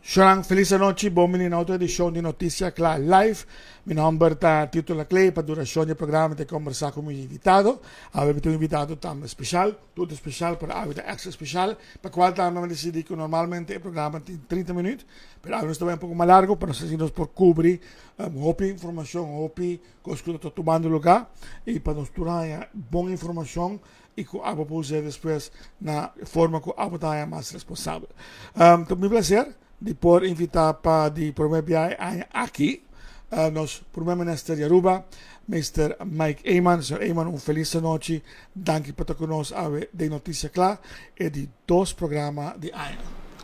Shonan, felis anochi, bon bini na otro edishon di Noticia Cla Live. Mi nomber ta Tito Laclé, pa durashon di e programa mi ta kombersá ku mi invitado. Awe mi tin un invitado tambe speshal, tur ta speshal, pero awe ta èkstra speshal, pa kual tambe mi a disidí ku normalmente e programa tin 30 minüt, pero awe nos ta bai un poko mas largu pa nos asina nos por kubri hopi informashon, hopi kos ku ta tumando lugá i pa nos tur haña bon informashon i ku abo por us'é despues na forma ku abo ta haña mas responsabel. Ta mi plaser di por invitá pa di promé bia e aña aki nos Promé Minister di Aruba, Mister Mike Eman. Señor Eman, un felis anochi. Danki pa ta ku nos awe den Noticia Cla, e di dos programa di aña.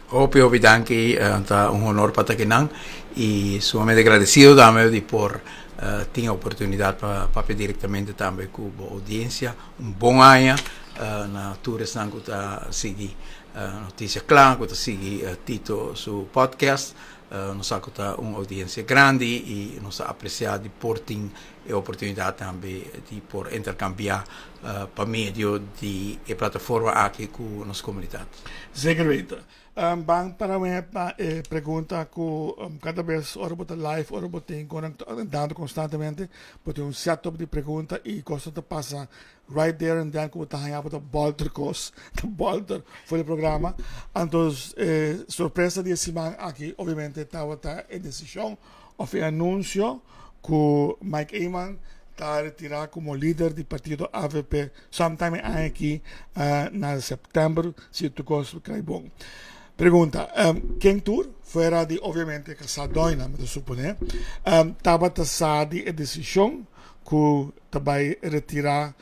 Hopi hopi danki, ta un honor pa ta akinan i sumamente agradesido tambe di por tin e oportunidat pa papia direktamente tambe ku bo oudiensia. Un bon aña na tur esnan ku ta sigui Noticia Cla, ku ta sigui Tito su podcast. Nos sa ku ta un oudiensia grandi i nos ta apresiá di por tin e oportunidat tambe di por interkambiá pa medio di e plataforma aki ku nos komunidat. Zeker weten. Ban para wè pa e pregunta ku kada bes ora bo ta live, ora bo tin dando konstantemente, bo tin un setup di pregunta i kos ta pasa right there and then ku bo ta haña bo ta bòlter kos, ta bòlter for di programa. Anto e sorpresa di e siman aki obviamente tabata e desishon òf e anunsio ku Mike Eman ta retirá komo lider di partido avp sometime e aña aki na sèptèmber si tur kos krai bon. Pregunta, ken tur, fuera di obviamente kasá Doina mi ta suponé, tabata sa di e desishon ku ta bai retirá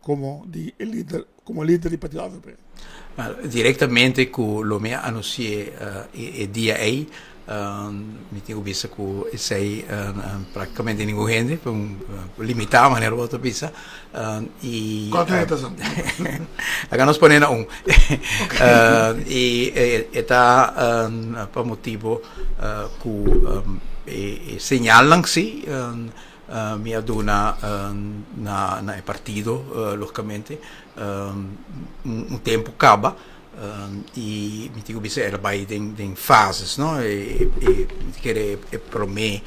komo di e lider komo lider di partido avp? Direktamente ku lo mi a anunsi'é e dia ei, mi tin ku bisa ku esei praktikamente ningun hende, limitá manera bo ta bisa. I Kuantu hende ta sa? Laga nos pone na un. I e ta pa motibu ku e señalnan si Mi a duna na e partido logicamente un tempo caba y mi tin cu bisa el a bay den fases no e mi ta kere e prome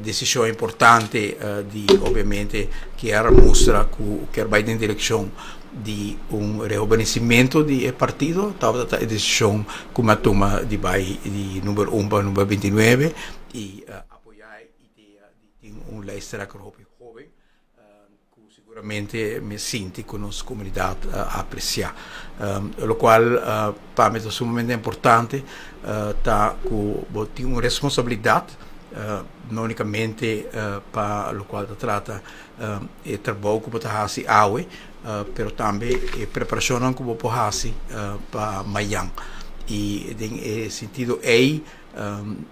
decision importante di obviamente kier mustra cu kier bay den direccion di un rehobenecimento di e partido tabata e decision cu mi a tuma di bay di number un pa number 29 y apoya e idea di Tin un lijsttrekker hopi hoben ku seguramente mi sinti ku nos komunidat a apresiá. Lokual pa mi ta sumamente importante ta ku bo tin un responsabilidat no únikamente pa lokual ta trata e trabou ku bo ta hasi awe, pero tambe e preparashonnan ku bo por hasi pa mayan. I den e sentido ei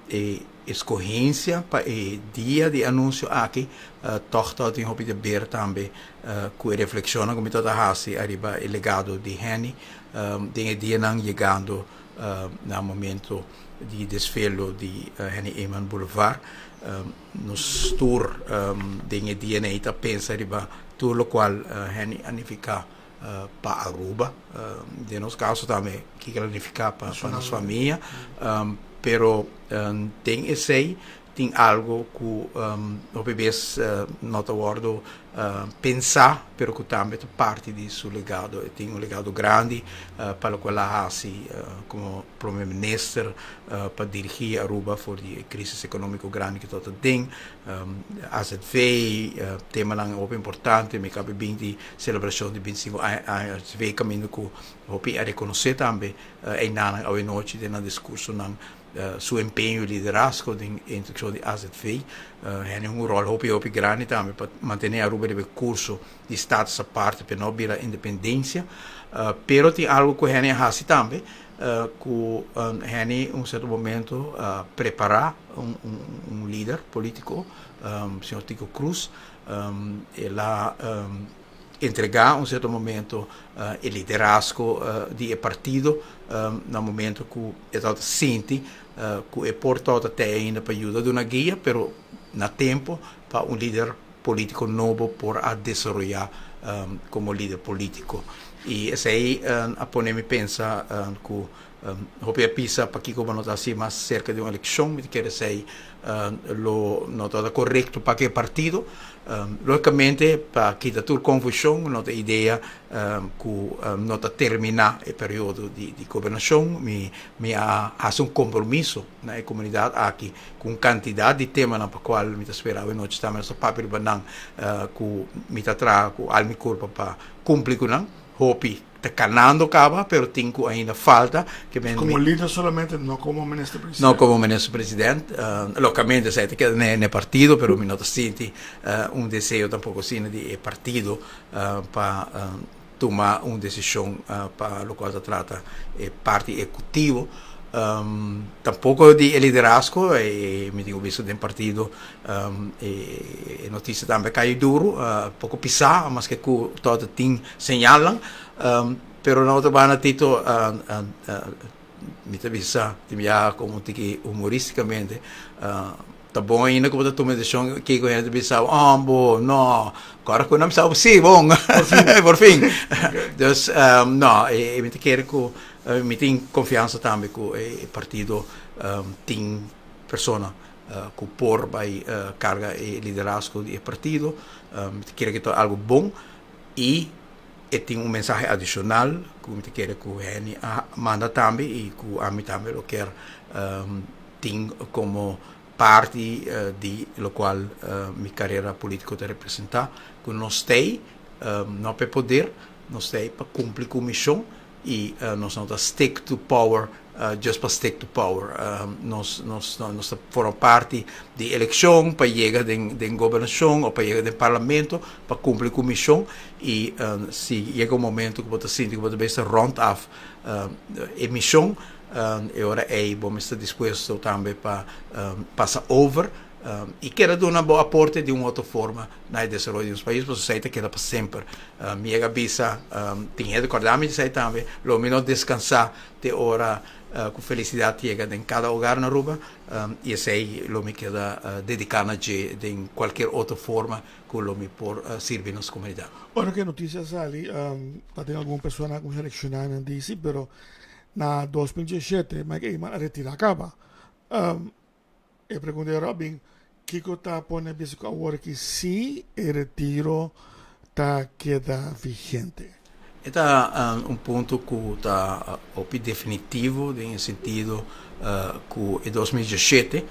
e. Eskohensia pa e dia di anunsio aki tòg ta tin hopi di ber tambe ku e reflekshonnan ku mi tabata hasi ariba e legado di Henny den e dianan yegando na momento di desfelo di Henny Eman Boulevard. Nos tur den e dianan ei ta pensa riba tur lokual Henny a nifiká pa Aruba, den nos kaso tambe kiko a nifiká pa nos famia, pero den esei tin algo ku hopi bes no ta wòrdu pensá, pero ku tambe ta parti di su legado. E tin un legado grandi pa lokual a hasi komo prome minister pa dirigí Aruba for di e krisis ekonómiko grandi ku tabata den. AZV, temanan hopi importante, mi kabe bin di selebrashon di 25 aña AZV kaminda ku hopi a rekonosé tambe einanan awenochi den nan diskursonan su empeño i liderazgo den e introdukshon di AZV. Hende hunga un ròl hopi hopi grandi tambe pa mantené Aruba riba e kurso di status aparte pa e no bira independensia. Pero tin algu ku hende a hasi tambe ku hende un sierto momento a prepará un lider polítiko, señor Tico Croes. El a entregá un sierto momento e liderazgo di e partido na momento ku e tabata sinti ku e por tabata te ainda pa yuda duna guia, pero na tempo pa un lider polítiko nobo por a desaroyá komo lider polítiko. I esei a pone mi pensa ku. Hopi a bisa pakiko bo no ta hasi mas serka di un elekshon, mi ta kere esei lo no ta korekto pa ke partido. Logikamente pa kita tur konfushon no ta idea ku no ta terminá e periodo di gobernashon. Mi mi a hasi un kompromiso na e komunidat aki ku un kantidat di temanan pa kual mi ta spera awe nochi tambe nos ta papia riba nan ku mi ta traha ku al mi kurpa pa kumpli ku nan. Hopi ta kanando kaba pero tin ku ainda falta. Komo lider solamente, no komo minister president? No komo minister president. Logikamente esei ta keda na e partido pero mi no ta sinti un deseo tampoko asina di e partido pa tuma un desishon pa lokual ta trata e parti ehekutivo. Tampoko di e liderazgo, mi tin ku bisa den partido e notisia tambe a kai duru, poko pisá maske ku tòg tin señalnan, pero na otro banda Tito mi ta bisa tin biaha komo tiki humoristicamente ta bon ainda ku bo ta tuma e desishon kiko hende ta bisa bo, oh bo no kòrda ku nan bisa bo si bon por fin dus no mi ta kere ku mi tin konfiansa tambe ku e partido tin persona ku por bai karga e liderazgo di e partido. Mi ta kere ku ta algu bon i e tin un mensahe adishonal ku mi ta kere ku Henny a manda tambe i ku ami tambe lo kier tin komo parti di lokual mi karera politiko ta representá, ku nos t'ei no pa e poder, nos t'ei pa kumpli ku mishon. I nos no ta stick to power just pa stick to power. Nos nos nos ta forma parti di elekshon pa yega den den gobernashon o pa yega den parlamento pa kumpli ku mishon i si yega un momento ku bo ta sinti ku bo ta mester rond af e mishon e ora ei bo mester dispuesto tambe pa pasa over i keda duna bo aporte di un otro forma na e desaroyo di nos pais pasobra esei ta keda pa semper. Mi yega bisa, tin hende kòrda mi di esei tambe, lo mi no deskansá te ora ku felisidat yega den kada hogar na Aruba, i esei lo mi keda dediká na dje den kualkier otro forma ku lo mi por sirbi nos komunidat. Ora ku e notisia sali, ta tin algun persona ku reakshoná nan di si, pero na 2017 Mike Eman a retirá kaba. E pregunta di Robin, Kiko ta pone bisa ku awor aki si e retiro ta keda vigente? E ta un punto ku ta hopi definitivo den e sentido ku e 2017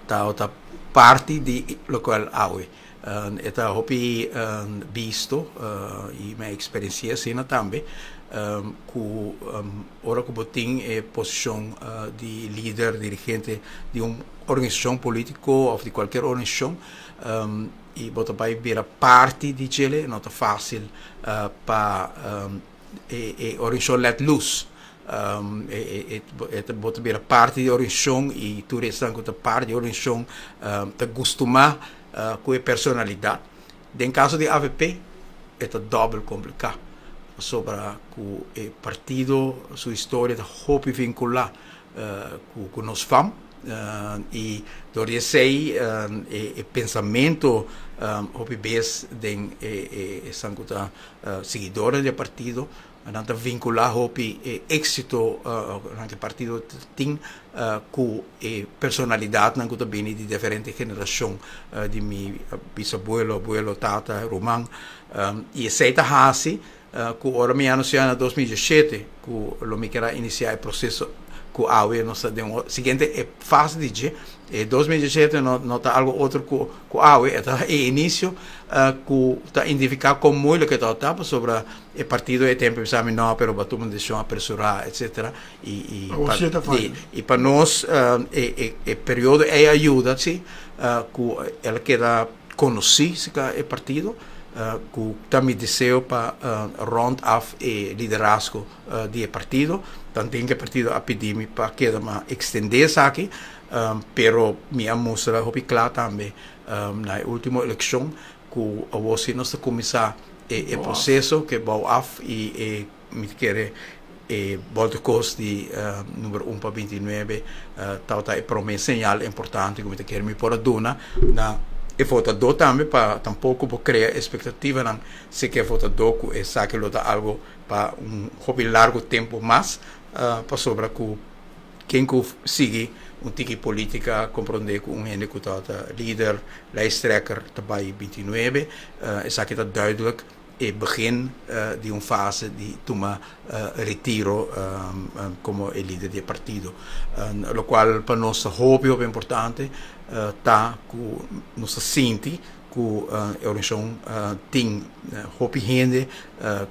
tabata parti di lokual awe. E ta hopi bisto i mi a eksperensia asina tambe ku ora ku bo tin e posishon di lider, dirigente di un organisashon polítiko òf di kualkier organisashon i bo ta bai bira parti di djele, no ta fásil pa e organisashon let loose. Bo ta bira parti di e organisashon i tur esnan ku ta parti di e organisashon ta gustumá ku e personalidat. Den kaso di avp e ta dòbel kompliká pasobra ku e partido su historia ta hopi vinkulá ku nos fam i dor di esei e pensamentu hopi bes den e esnan ku ta siguidornan di e partido Nan ta vinculá hopi e éxito nan ku e partido tin ku e personalidadnan ku ta bini di diferente generashon di mi bisabuelo, abuelo, tata, ruman. I esei ta hasi ku ora mi anunsiá na 2017 ku lo mi kier a inisiá e proseso ku awe nos ta den siguiente fase di dje. E 2017 no no ta algo otro ku ku awe, e ta e inisio ku ta indifiká kon moeilijk e tabata pasobra E partido e tempo bisa mi no pero bo a tuma un decision apresurá etcetera y y Awor si e ta fácil. y pa nos e e e periodo ey a yuda si cu el a keda conoci cerca e partido cu ta mi deseo pa rond af e liderazgo di e partido tanten cu e partido a pidi mi pa keda mas extende esaki pero mi a mustra hopi cla tambe na e ultimo eleccion cu awor si nos ta cuminsa e e proceso ke bou af y e mi ta kere e bolta cos di numero un pa 29 tabata e prome señal importante cu mi ta kere mi por a duna na e votador tambe pa tampoco bo crea expectativanan si ke votador cu esaki lo ta algo pa un hopi largo tempo mas. Pasobra ku ken ku sigui un tiki politica comprende ku un hende ku ta lider, lijsttrekker ta bai 29. Esaki ta duidelijk e begin di un fase di tuma retiro komo e lider di e partido. Lokual pa nos ta hopi hopi importante ta ku nos ta sinti ku e organisashon tin hopi hende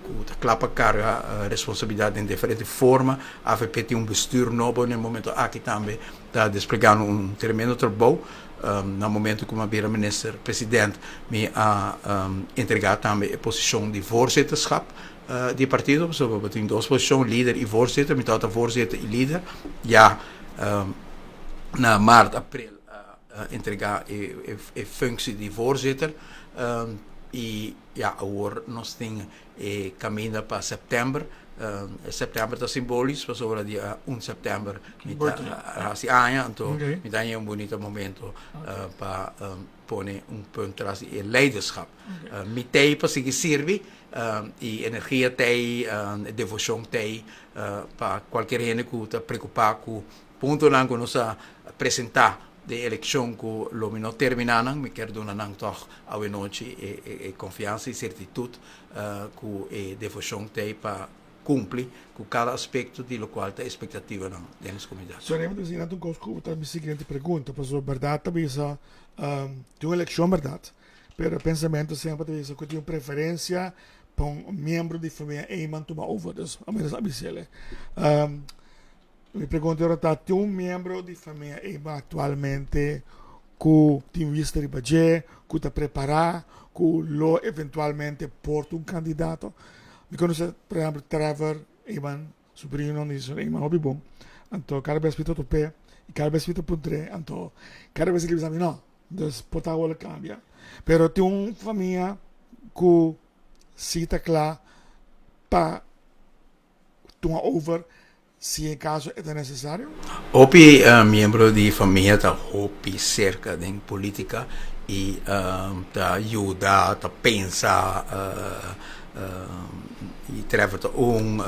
ku ta kla pa karga responsabilidat den diferente forma. Avp tin un bestuur nobo na e momento aki tambe ta desplegando un tremendo trabou. Na momento ku mi a bira minister president mi a entrega tambe e posishon di voorzitterschap di e partido pasobra bo tin dos posishon, lider i voorzitter. Mi tabata voorzitter i lider ya na mart, april. Entrega e functie di voorzitter y ya awor nos tin e caminda pa september. September ta simbolisch pasobra dia 1 september mi ta haci aña, anto mi ta haña un bunito momento pa pone un punt tras di e leiderschap. Mi t'ey pa sigui sirbi y energia t'ey, devocion t'ey pa cualkier hende cu ta preocupa cu puntonan ku nos a presentá den elekshon ku lo mi no terminá nan, mi kier duna nan tòg awenochi e konfiansa i sertitut ku e devoshon t'ei pa kumpli ku kada aspekto di lokual ta espektativanan den nos komunidat. Señor Raymond, esei ta un kos ku ta mi siguiente pregunta, pasobra bèrdat ta bisa tin un elekshon bèrdat, pero e pensamentu semper ta bisa ku tin un preferensia pa un miembro di famia Eman tuma over, dus a mi a bis'el. Mi pregunta ora ta tin un miembro di famia Eman actualmente cu tin vista riba dje, cu ta prepara, cu lo eventualmente por ta un candidato. Mi conoce por ehempel Trevor Eman, sobrino di señor Eman hopi bon. Anto cada bes mi ta top'e y cada bes mi ta puntr'e anto cada bes e ta bisa mi no. Dus por ta awor lo cambia. Pero tin un famia cu si ta cla pa tuma over si en caso e ta necesario? Hopi miembro di famia ta hopi cerca den politica y ta yuda, ta pensa y Trevor ta un,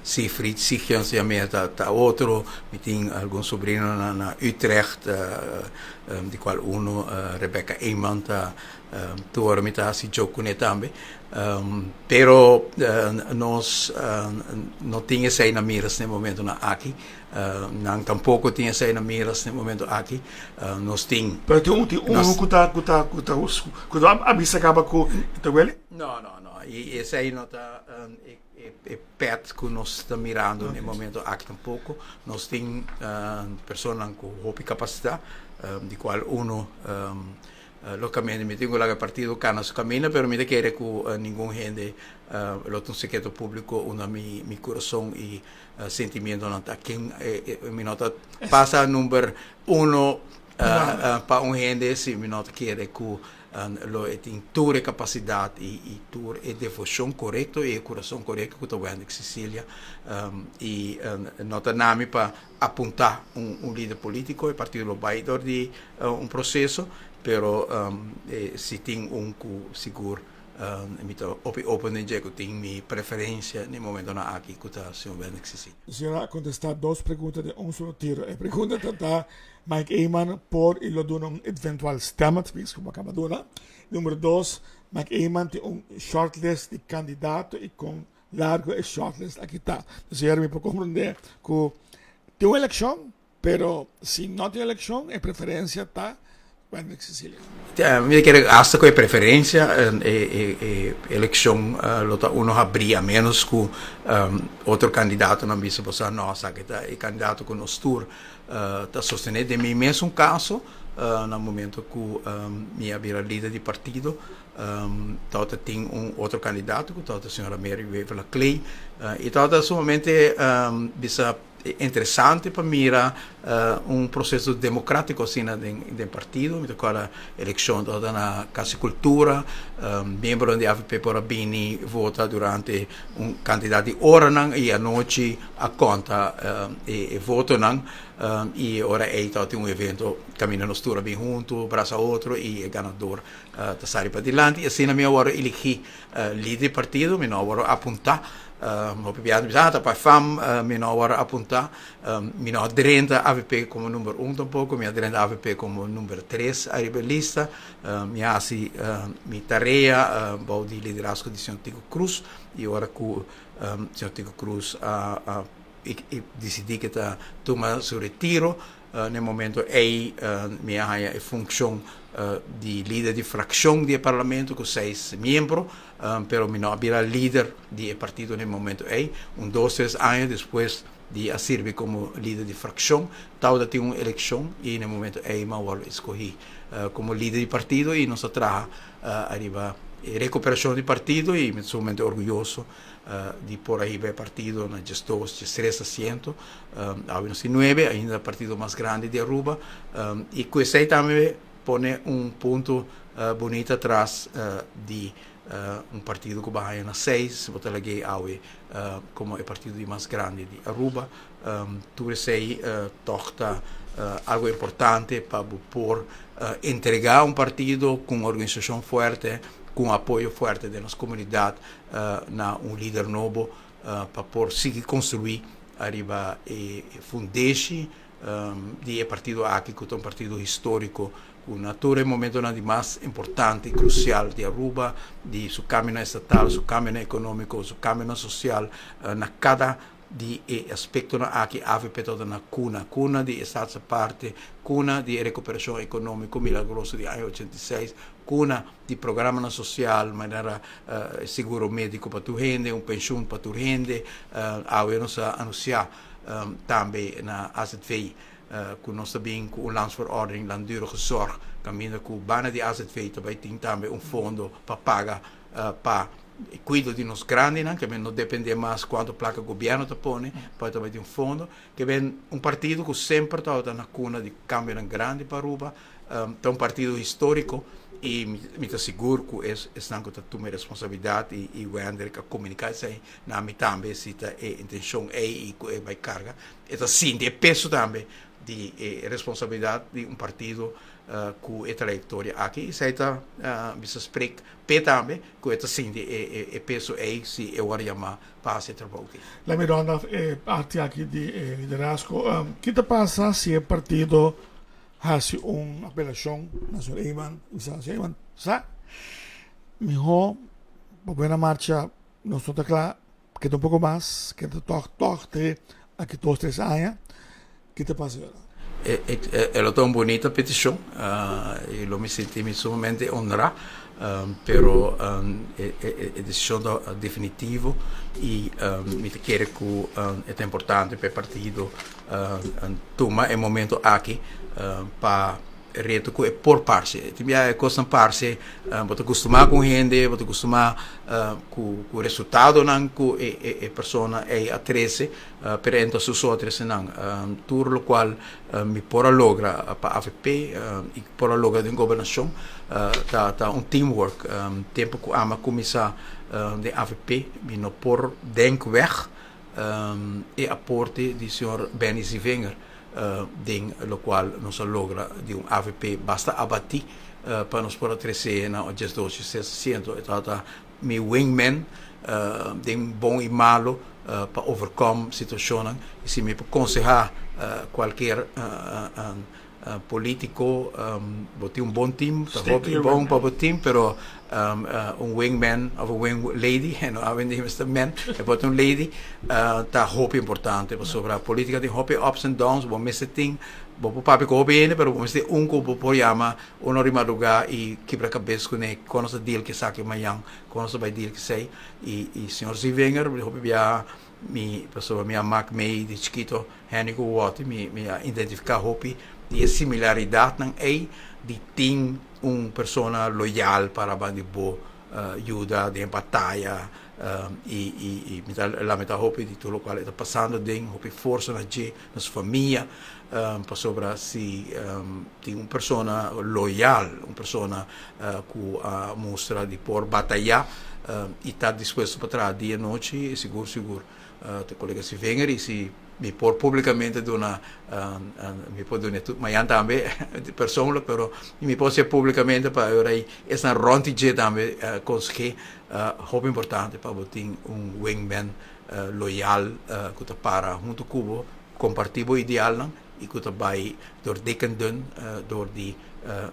Siegfried Sigions di ami ta otro, mi tin algun sobrinonan na Utrecht di cual uno Rebecca Eman ta Tur ora mi ta hasi joke kuné tambe. Pero nos no tin esei na miras na e momentonan aki. Nan tampoko tin esei na miras na e momento aki. Nos tin. Pero tin un tin unu ku ta ku ta ku ta ku ta a bisa kaba ku e ta weli? No, no, no. I esei no ta e pet ku nos ta mirando na e momento aki tampoko. Nos tin personanan ku hopi kapasidat, di kual unu Logicamente mi tin cu laga e partido cana su camino, pero mi ta kere cu ningun hende lo ta un secreto publico unda mi mi curason y sentimientonan ta. Ken mi no ta pasa number uno pa un hende si mi no ta kere cu lo e tin tur e capacidad y tur e devocion corecto y e curason corecto cu ta Wendrick Cecilia y no ta nami pa apuntá un lider polítiko, e partido lo bai dor di un proseso, pero si tin un ku sigur mi ta hopi open den dje ku tin mi preferensia na e momentonan aki ku ta señor Wendrick Cecilia. E señora a kontestá dos pregunta den un solo tiro. E pregunta ta ta Mike Eman por i lo duna un eventual stemadvies ku bo a kaba duna. Numero dos, Mike Eman tin un shortlist di kandidato i kon Largo e shortlist aki ta. Dus heren mi por comprende cu tin un eleccion, pero si no tin eleccion e preferencia ta Wendrick Cecilia. Mi ta kere hasta cu e preferencia e eleccion lo ta uno habri a menos cu otro candidatonan bisa bo sa no esaki ta e candidato cu nos tur ta sostene. Den mi mesun caso na momento cu mi a bira lider di partido Tabata tin un otro kandidato ku tabata señora Mary Wever Laclay i tabata sumamente bisa interesante pa mira un proseso demokratiko asina den partido. Mi ta kòrda elekshon tabata na Kas di Kultura, miembronan di avp por a bini vota durante un kantidat di oranan i anochi a konta e votonan. I e ora ei tabatin un evento kaminda nos tur a bin huntu, brasa otro i e ganador ta sali padilanti. Asina mi a wòrdu eligí lider di partido, mi no a wòrdu apuntá. Hopi biaha ta bisa, ah, ta pa fam mi no a wòrdu apuntá. Mi no a drenta avp komo number un tampoko, mi a drenta avp komo number tres ariba e lista. Mi a hasi mi tarea bou di liderazgo di señor Tico Croes i ora ku señor Tico Croes a disidí ke ta tuma su retiro, na e momento ei mi a haña e funshon di lider di frakshon di e parlamento ku seis miembro, pero mi no a bira lider di e partido na e momento ei. Un dos tres aña despues di a sirbi komo lider di frakshon, tabata tin un elekshon i na e momento ei mi a wòrdu eskohí komo lider di partido i nos a traha ariba e rekuperashon di partido i mi ta sumamente orguyoso di por a hiba e partido na 12, 13 asiento. Awe nos tin nuebe, ainda e partido mas grandi di Aruba i ku esei tambe pone un punto bunita atras di un partido ku baha na seis, bo ta lag'é awe komo e partido di mas grandi di Aruba. Tur esei tòg ta algu importante pa bo por entregá un partido ku un organisashon fuerte, ku un apoyo fuerte den nos komunidat na un lider nobo pa por sigui konstruí ariba e fundeshi di e partido aki ku ta un partido históriko ku na tur e momentonan di mas importante i krusial di Aruba, di su kambionan estatal, su kambionan ekonómiko, su kambionan sosial, na kada di e aspektonan aki avp tabata na kuna, kuna di e Staatse Parte, kuna di e rekuperashon ekonómiko milagroso di aña 86, kuna di programanan sosial manera e seguro médiko pa tur hende, un penshun pa tur hende. Awe nos a anunsiá tambe na AZV ku nos ta bin ku un landsverordening langdurige zorg kaminda ku banda di AZV ta bai tin tambe un fondo pa paga pa e kuido di nos grandinan, ke men no depende mas kuantu plaka gobièrnu ta pone, pa ta bai tin un fondo. Ke men un partido ku semper tabata na kuna di kambionan grandi pa Aruba, ta un partido históriko i mi ta sigur ku esnan ku ta tuma e responsabilidat i Wendrick a komuniká esei na mi tambe si ta e intenshon ei i ku e bai karga. E ta sinti e peso tambe di e responsabilidat di un partido ku e trayektoria aki. Esei ta bisa spreek p'e tambe ku e ta sinti e peso ei si e wòrdu yamá pa hasi e trabou aki. Laat mi ronda af e parti aki di e liderazgo. Ki ta pasa si e partido hasi un apelashon na señor Eman i bisa, Señor Eman, sa mihó pa buena marcha nos no ta kla, keda un poko mas, keda tòg tòg te aki dos tres aña. Ki ta pasa yora? E lo ta un bunita petishon i lo mi sinti mi sumamente honrá, pero e desishon ta definitivo i mi ta kere ku e ta importante pa e partido tuma e momento aki pa reto ku e por parse. Tin bia e kosnan parse, bo ta kustumá ku un hende, bo ta kustumá ku resultadonan ku e persona ei a trese, pero e no ta su so a trese nan. Tur lokual mi por a logra pa avp i por a logra den gobernashon ta un teamwork. Tempu ku ami a kuminsá den avp mi no por denk wèg e aporte di señor Benny Zievinger den lokual nos a logra di un avp basta abatí pa nos por a trese na 12 600. E tabata mi wingman den bon i malo pa overcome situashonnan i si mi por konsehá kualkier Politico, bo tin un bon team, ta hopi bon pa bo team, pero un wingman of un wing lady, no awendia mester man, e por ta un lady, ta hopi importante pasobra politica tin hopi ups and downs, bo mester tin, bo por papia cu hopi hende, pero bo mester tin un cu bo por yama un ora di madruga y kibra cabes cune, con nos ta deal cu esaki mañan, con nos ta bay deal cu esey, y señor Zievinger hopi biaha mi, pasobra mi a mak mey di chikito, Henny ku Watty, mi mi a identifiká hopi di e similaridatnan ei di tin un persona loyal para bandi bo yuda den bataya i i i mi ta lamentá hopi di tur lokual e ta pasando den hopi forsa na dje na su famia pasobra si tin un persona loyal un persona ku a mustra di por batayá i ta dispuesto pa traha dia i nochi sigur sigur ta kolega Sivinger i si. Mi por públikamente duna, mi por duna tur mañan tambe persoonlijk, pero mi por hasié públikamente pa e ora ei esnan rònt di dje tambe konseh'é. Hopi importante pa bo tin un wingman loyal ku ta para huntu ku bo, kompartí bo idealnan i ku ta bai dor dik en dun dor di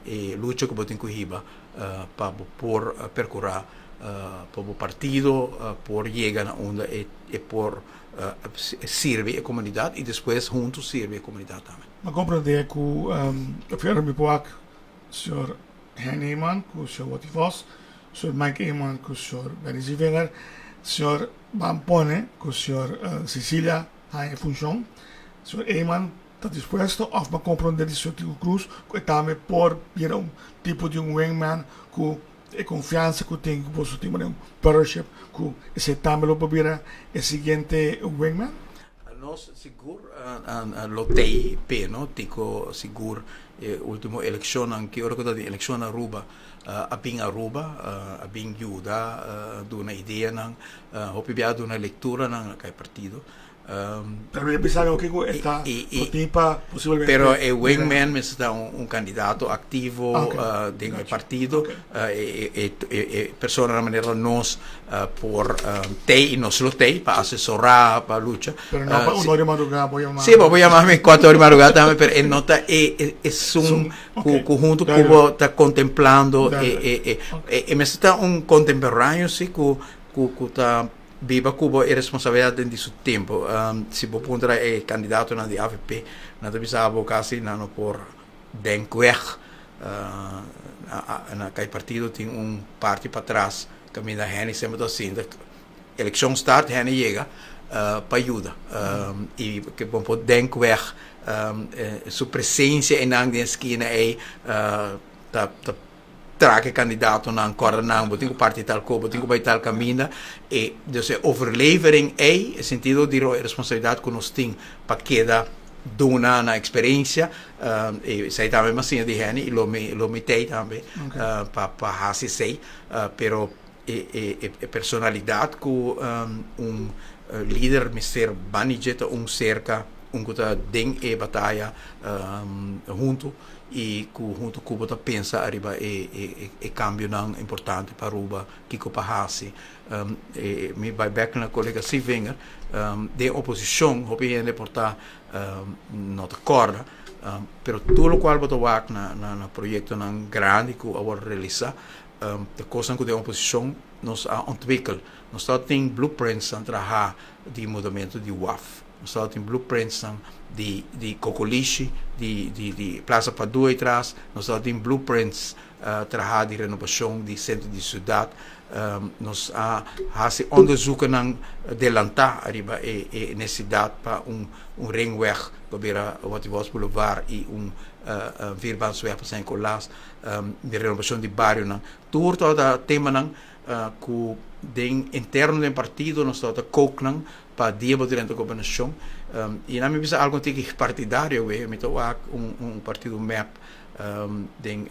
e lucha ku bo tin ku hiba pa bo por perkurá pa bo partido por yega na unda e por sirbi e komunidat i despues huntu sirbi e komunidat tambe. Mi a komprendé ku Fiero mi por wak señor Henny Eman ku señor Watty Vos, señor Mike Eman ku señor Benny Zievinger, señor Ban pone ku señor Cecilia haña e funshon. Señor Eman ta dispuesto òf mi a komprondé di señor Tico Cruz ku e tambe por bira un tipo di un wingman ku E konfiansa ku tin ku boso tin manera un partnership ku esei tambe lo por bira e siguiente wingman? Nos sigur lo tei p'e no Tico sigur e ultimo elekshonnan ki ora ku ta tin elekshon na Aruba a bin Aruba a bin yuda duna ideanan hopi bia duna lekturanan na kai partido. Pero mi a bisa loke ku e ta por tin pa posiblemente. Pero e wingman mester ta un kandidato aktivo den e partido. E personanan manera nos por tei i nos lo tei pa asesorá, pa lucha. Pero no pa un ora di madrugá bo yama. Sí, bo por yama mi kuater ora di madrugá tambe, pero e no ta e esun ku huntu ku bo ta kontemplando e e mester ta un kontemporáneo si ku ku ta Biba ku bo e responsabilidat den di su tempu. Si bo puntra e kandidatonan di avp, nan ta bisa bo kasi nan no por denkweg. Na kai partido tin un parti patras kaminda hende semper ta sinta. Elekshon start hende yega pa yuda. I ke bo por denkweg su presensia einan den e skina ei ta Traha e kandidatonan, kòrda nan, bo tin ku parti tal ko, bo tin ku bai tal kaminda. E, dus e overlevering ei, e sentido di responsabilidat ku nos tin pa keda duna na eksperensia, e esei tambe mi a siña di hende i lo mi, lo mi tei tambe pa pa hasi esei. Pero e e e personalidat ku un lider mester bani dje ta un serka, un ku ta den e bataya huntu. i ku huntu ku bo ta pensa ariba e e kambionan importante pa Aruba, kiko pa hasi. Mi bai bek na kolega Sievinger, den oposishon hopi hende por ta no ta kòrda, pero tur lokual bo ta wak na na proyektonan grandi ku a wòrdu realisá ta kosnan ku den oposishon nos a ontwikkel. Nos tabatin blueprintsnan traha di mudamentu di waf. Nos tabatin blueprintsnan di di Cocolishi, di di di Plaza Padua ei tras. Nos tabatin blueprints traha di renobashon di sentro di siudat. Nos a hasi onderzoekennan delantá ariba e e nesesidat pa un un ringweg pa bira Watibos Boulevard i un vierbaansweg pa San Nicolas, di renobashon di barionan. Tur tabata temanan ku den interno den partido nos tabata kooknan pa dia bo drenta gobernashon i nan mi bisa algo tiki partidario we mi ta wak un un partido mep den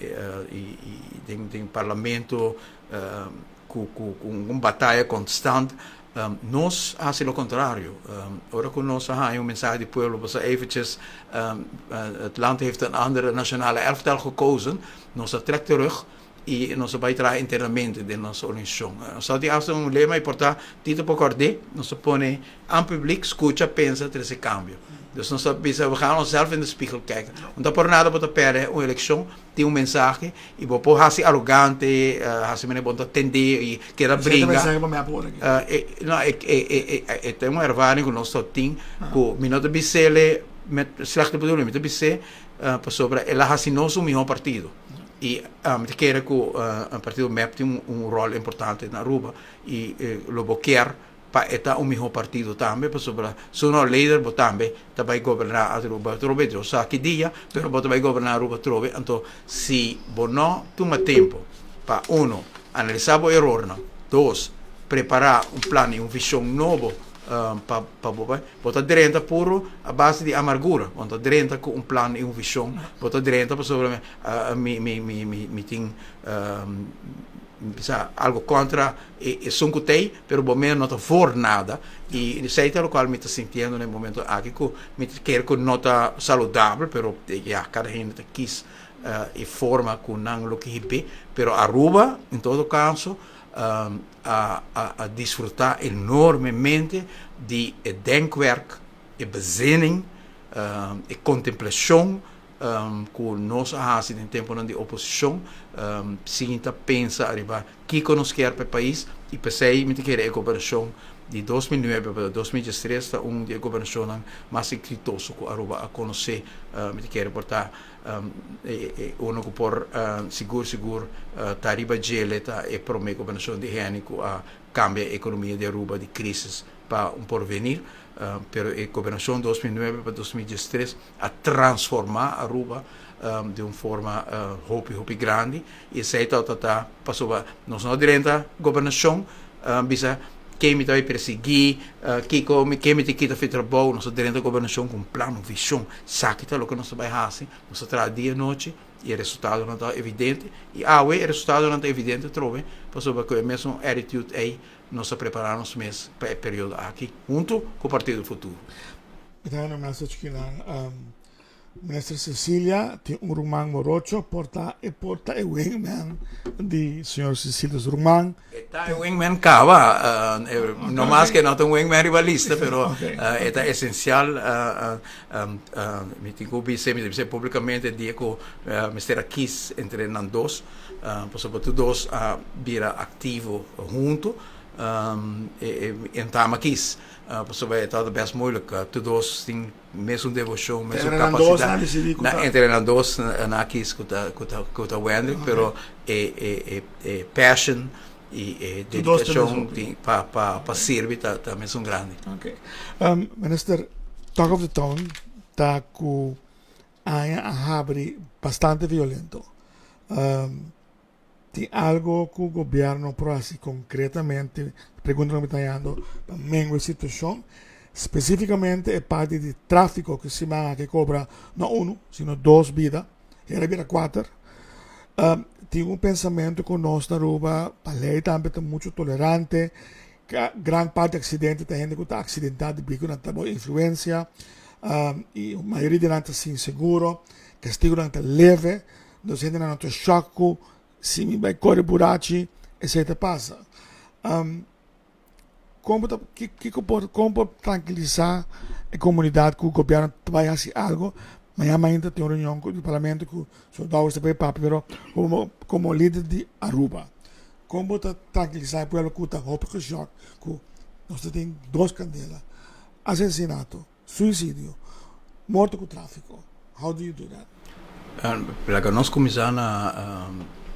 den den parlamento ku ku un bataya konstant nos a hasi lo kontrario ora ku nos a haña un mensahe di pueblo pasobra eventjes het land heeft een andere nationale elftal gekozen nos a trek terug I nos a bai traha internamente den nos organisashon. Nos a tin hasta un lema i por ta Tito por kòrd'é, nos a pone aan publiek, skucha, pensa, trese kambio. Dus nos a bisa, we gaan onszelf in de spiegel kijken. No ta por nada bo ta pèrdè un elekshon, tin un mensahe i bo por hasi arogante, hasi manera bo no ta tendé i keda bringa. No, e ta un ervaring ku nos ta tin ku mi no ta bis'é met slechte bedoeling, mi ta bis'é pasobra el a hasi nos un mihó partido. I mi ta kere ku partido mep tin un ròl importante na Aruba i lo bo kier pa e ta un mihó partido tambe pasobra sooner or later bo tambe ta bai goberná Aruba atrobe. Dios sa ki dia pero bo ta bai goberná Aruba atrobe. Anto si bo no tuma tempu pa uno analisá bo erornan, dos prepará un plan i un vishon nobo pa pa bo bai bo ta drenta puro a base di amargura bo no ta drenta ku un plan i un vishon bo ta drenta pasobra mi mi mi mi mi tin Bisa algo contra esun cu t'ey, pero bo mes no ta voor nada. Y esey ta locual mi ta sintiendo na e momento aki cu mi ta kere cu no ta saludabel, pero ya, cada hende ta kies e forma cu nan lo kihibe. Pero Aruba, en todo caso, a a disfruta enormemente di e denkwerk, e bezinning, e contemplacion ku nos a hasi den temponan di oposishon, sin ta pensa ariba kiko nos kier pa e pais, i p'esei mi ta kere e gobernashon di 2009 pa 2013 ta un di e gobernashonnan mas eksitoso ku Aruba a konosé. Mi ta kere por ta uno ku por sigur sigur ta riba djele ta e promé gobernashon di Henny ku a kambia e ekonomia di Aruba di krisis pa un porvenir, pero e gobernashon 2009 pa 2013 a transforma Aruba di un forma hopi hopi grandi y esey tabata ta pasobra nos no drenta gobernacion bisa ken mi ta bay persigui kico ken mi ta kita fi trabou nos a drenta gobernacion cu un plan un vision esaki ta loke nos ta bay haci nos ta traha dia y nochi y e resultadonan ta evidente y awe e resultadonan ta evidente atrobe pasobra cu e mesun attitude ey nos a prepara nos mes pa e periodo aki hunto cu Partido Futuro. Mi ta haya un message kinan. Minister Cecilia tin un ruman morocho por ta e por ta e wingman di señor Cecilia su ruman. E ta e wingman caba, no mas que no ta un wingman riba lista pero e ta esencial. Mi tin cu bisa, mi ta bisa publicamente dia cu mester a kies entre nan dos pasobra tur dos a bira activo hunto e entama kies. Pasobra e tabata best moeilijk. Tur dos tin mesun devocion, mesun Entre nan dos capacidad. nan decidí cu Na, ta. entre nan dos nan a kies cu ta, cu ta, cu ta Wendrick, pero e, e, e, e passion y e Tur dos ta dedicacion mesun. tin pa, pa, pa sirbi ta, ta mesun grandi. Ok. Minister, talk of the town ta cu aña a habri bastante violento. Tin algo cu gobierno por haci concretamente, pregunta cu mi ta hayando, pa mengua e situacion? Specificamente e parti di trafico cu siman aki cobra no uno, sino dos bida, y ahora bira cuater. Tin un pensamento cu nos na Aruba, pa ley tambe ta mucho tolerante, gran parti di accidente ta hende cu ta accidenta debi cu nan ta bao influencia, y mayoria di nan ta sin seguro, castigonan ta leve. Nos hendenan no ta shock ku si mi bai kore burachi esei ta pasa. Kon bo ta kiko por kon por trankilisá e komunidat ku gobièrnu ta bai hasi algo? Mañana mainta tin un reunion ku di parlamento ku señor Dowers ta bai papia pero komo komo lider di Aruba kon bo ta trankilisá e pueblo ku ta hopi geshock ku nos ta tin dos kandela, asesinato? Suicidio, morto cu trafico. How do you do that? Laga nos cuminsa na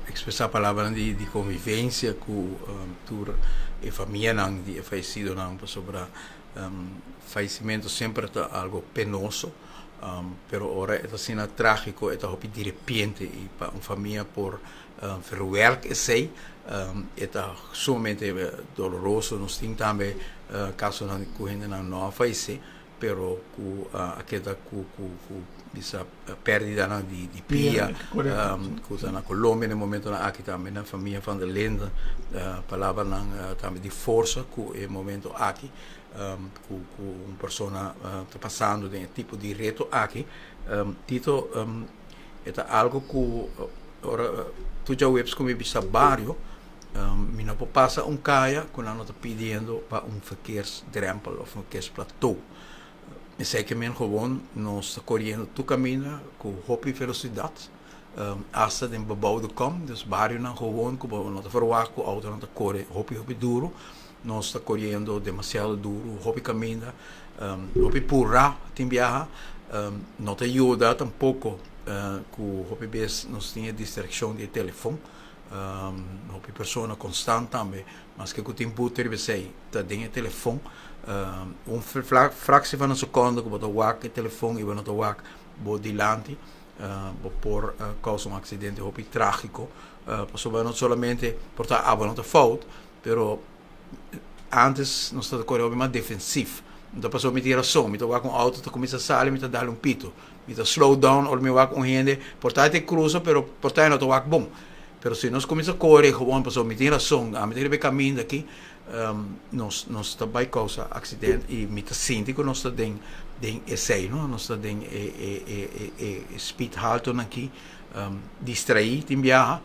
expresa palabranan di convivencia cu tur e famianan di e fayecidonan pasobra fayecimento semper ta algo penoso pero ora e ta asina tragico e ta hopi direpiente y pa un famia por verwerk esey e ta sumamente doloroso. Nos tin tambe casonan cu hendenan no a fayece pero cu a keda cu bisa perdidanan di pia cu ta na Colombia na e momentonan aki tambe na famia Van der Linden palabranan tambe di forsa cu e momento aki cu un persona ta pasando den e tipo di reto aki. Tito. E ta algo ku ora tur djaweps ku mi bisa bario mi no por pasa un kaya ku nan no ta pidiendo pa un verkeersdrempel of un verkeersplateau. Esei ke men gewoon nos ta koriendo tur kaminda ku hopi velosidat asta den bebouwde kom, dus barionan gewoon ku bo no ta verwagt ku outonan ta kore hopi hopi duru. Nos ta koriendo demasiado duru hopi kaminda, hopi purá tin biaha. No ta yuda tampoko ku hopi bes nos tin e distrakshon di e telefon. Hopi persona konstant tambe, maske ku tin boete riba esei, ta den e telefon. Un fraksie van un sekonde ku bo ta wak e telefon i bo no ta wak bo dilanti, bo por kousa un aksidente hopi trágiko. Pasobra no solamente por ta abo no ta fout, Pero antes nos ta kore hopi mas defensief. No ta pasobra mi tin rason. Mi ta wak un auto ta kuminsá sali, mi ta dal un pito. Mi ta slow down ora mi wak un hende por ta e ta crusa pero por ta e no ta wak bon. Pero si nos kuminsá kore gewoon pasobra mi tin rason, ami ta riba e kaminda aki, nos ta bai kousa aksident i mi ta sinti ku nos ta den den esei, no? Nos ta den e e e e speed haltonan aki, distraí tin biaha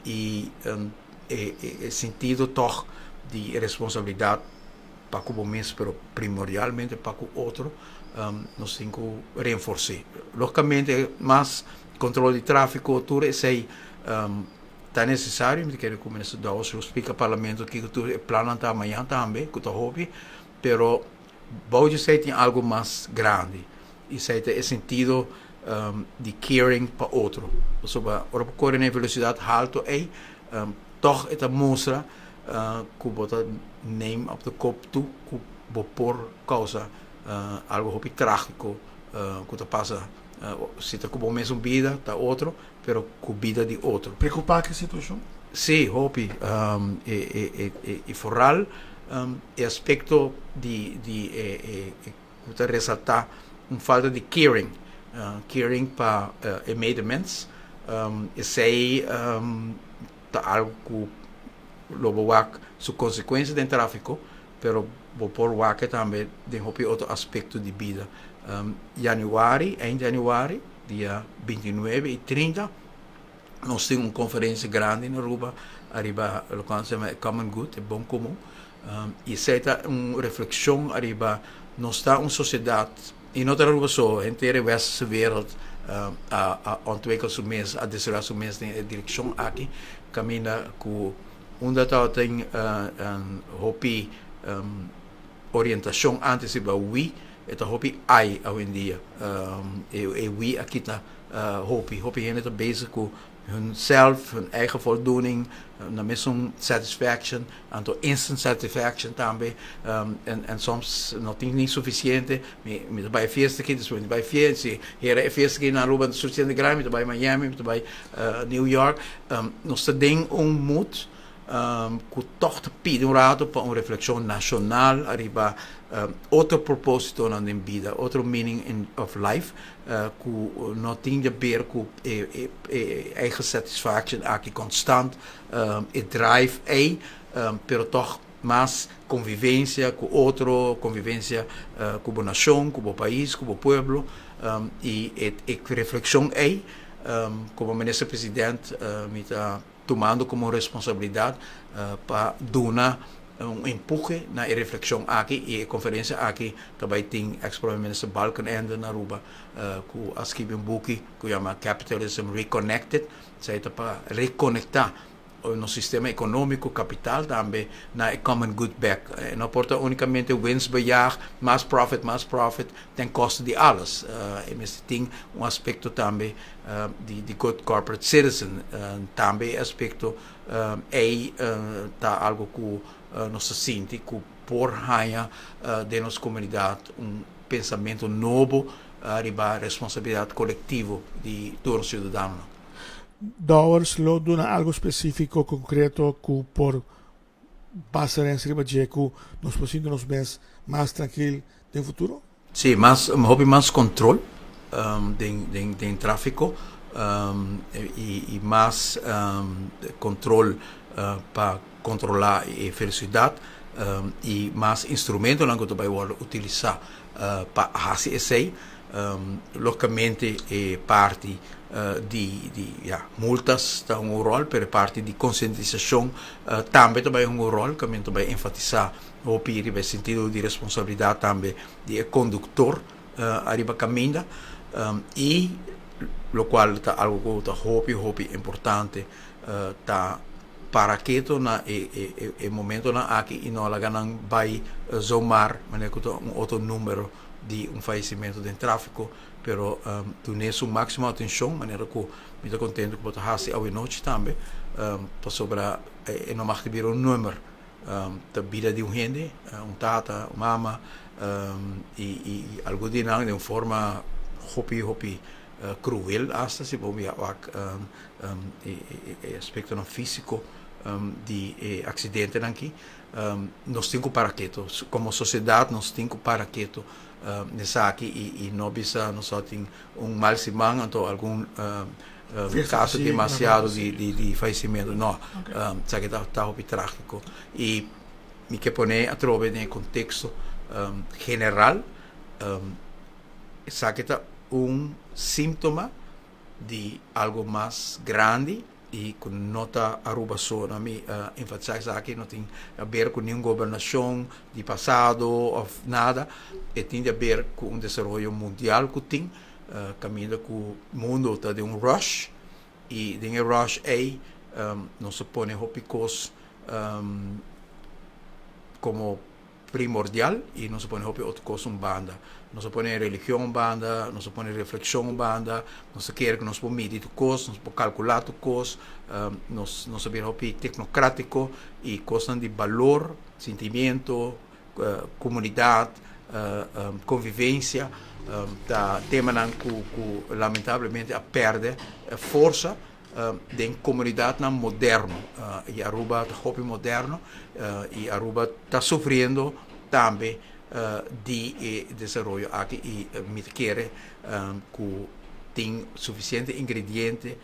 i e e sentido tòg di responsabilidat pa ku bo mes pero primordialmente pa ku otro nos tin ku reenfors'é. Lógikamente mas kontrol di tráfiko tur esei ta nesesario. Mi ta kere ku Minister Dowers lo splika Parlamento kiko tur e plannan ta mañan tambe ku ta hopi pero bou di esei tin algu mas grandi i esei ta e sentido di caring pa otro pasobra ora bo kore na e velosidat halto ei tòg e ta mustra ku bo ta neem op de kop tu ku bo por kousa algu hopi trágiko ku ta pasa si ta ku bo mesun bida ta otro pero ku bida di otro. Preokupá ku e situashon? Sí, hopi. I foral e aspekto di di e ku ta resaltá un falta di caring, caring pa e medemens. Esei ta algu ku lo bo wak su konsekuensia den tráfiko, pero bo por wak e tambe den hopi otro aspekto di bida. Yanüari, eind yanüari, dia 29 i 30, nos tin un konferensia grandi na Aruba ariba loke nan ta yama e common good, e bon komun. I esei ta un reflekshon ariba nos ta un sosiedat, i no ta Aruba so, henter e westerse wereld a ontwikkel su mes, a desaroyá su mes den e direkshon aki, kaminda ku unda tabatin hopi orientashon antes riba wi, e ta hopi ai awendia. E wi a kita hopi. Hopi hende ta bezig ku hun self, hun eigen voldoening, nan mesun satisfaction, anto instant satisfaction tambe. En soms no tin ni sufisiente. Mi ta bai e fiesta aki, despues mi ta bai fiesta, si hera e fiesta aki na Aruba no ta sufisiente grandi, mi ta bai Miami, mi ta bai New York. Nos ta den un mood ku tòg ta pidi un rato pa un reflekshon nashonal ariba otro propósitonan den bida, otro meaning in of life ku no tin di aber ku e e eigen satisfaction aki konstant, e drive ei, pero tòg mas konvivensia ku otro, konvivensia ku bo nashon, ku bo pais, ku bo pueblo i e reflekshon ei komo minister president mi ta tumando komo responsabilidat pa duna un empuhe na e reflekshon aki i e konferensia aki ta bai tin eks prome minister Balkenende na Aruba ku a skibi un buki ku yama Capitalism Reconnected, esei ta pa rekonektá nos sistema ekonómiko, kapital tambe na e common good bek. E no por ta únikamente winstbejag, mas profit, mas profit ten kosto di alles. E mester tin un aspekto tambe di good corporate citizen. Tambe e aspekto ei ta algo ku nos ta sinti ku por haña den nos komunidat un pensamentu nobo riba responsabilidat kolektivo di tur nos siudadanonan. Dowers lo duna algo spesífiko konkreto ku por basa riba dje ku nos por sinti nos mes mas trankil den futuro? Sí, mas hopi mas control den trafico y mas control pa controla e velocidad y mas instrumentonan cu ta bay wordo utilisa pa haci esey. Logicamente e parti di ya multas ta hunga un rol, pero e parti di concientisacion tambe ta bay hunga un rol, caminda ta bay enfatisa hopi riba e sentido di responsabilidad tambe di e conductor ariba caminda y locual ta algo cu ta hopi hopi importante ta para keto na e e momentonan aki y no laga nan bay zomaar manera cu ta un otro numero di un fallecimento den trafico pero dune su maximo atencion manera cu mi ta contento cu bo ta haci awenochi tambe pasobra e no mag di bira un numero. Ta bida di un hende, un tata, un mama y algun di nan den un forma hopi hopi cruel hasta si bo mira wak e aspectonan fisico di e accidentenan aki. Nos tin cu para keto, como sociedad nos tin cu para keto nesaki y no bisa nos a tin un mal siman anto algun. Kaso demasiado di fayesimentu. No, esaki ta hopi trágiko. I mi ke pone atrobe den e konteksto general, esaki ta un síntoma di algo mas grandi i ku no ta Aruba so. Na mi enfatisá esaki no tin haber ku niun gobernashon di pasado òf nada, e tin di haber ku un desaroyo mundial ku tin kaminda ku mundu ta den un rush i den e rush ei nos ta pone hopi kos komo primordial i nos a pone hopi otro kos un banda. Nos a pone religion un banda, nos a pone reflekshon un banda, nos ta kere ku nos por midi tur kos, nos por kalkulá tur kos, nos nos a bira hopi teknokratiko i kosnan di balor, sentimiento, komunidat, konvivensia ta temanan ku ku lamentablemente a pèrdè forsa den komunidatnan moderno i Aruba ta hopi moderno i Aruba ta sufriendo tambe di e desaroyo aki i mi ta kere ku tin sufisiente ingrediente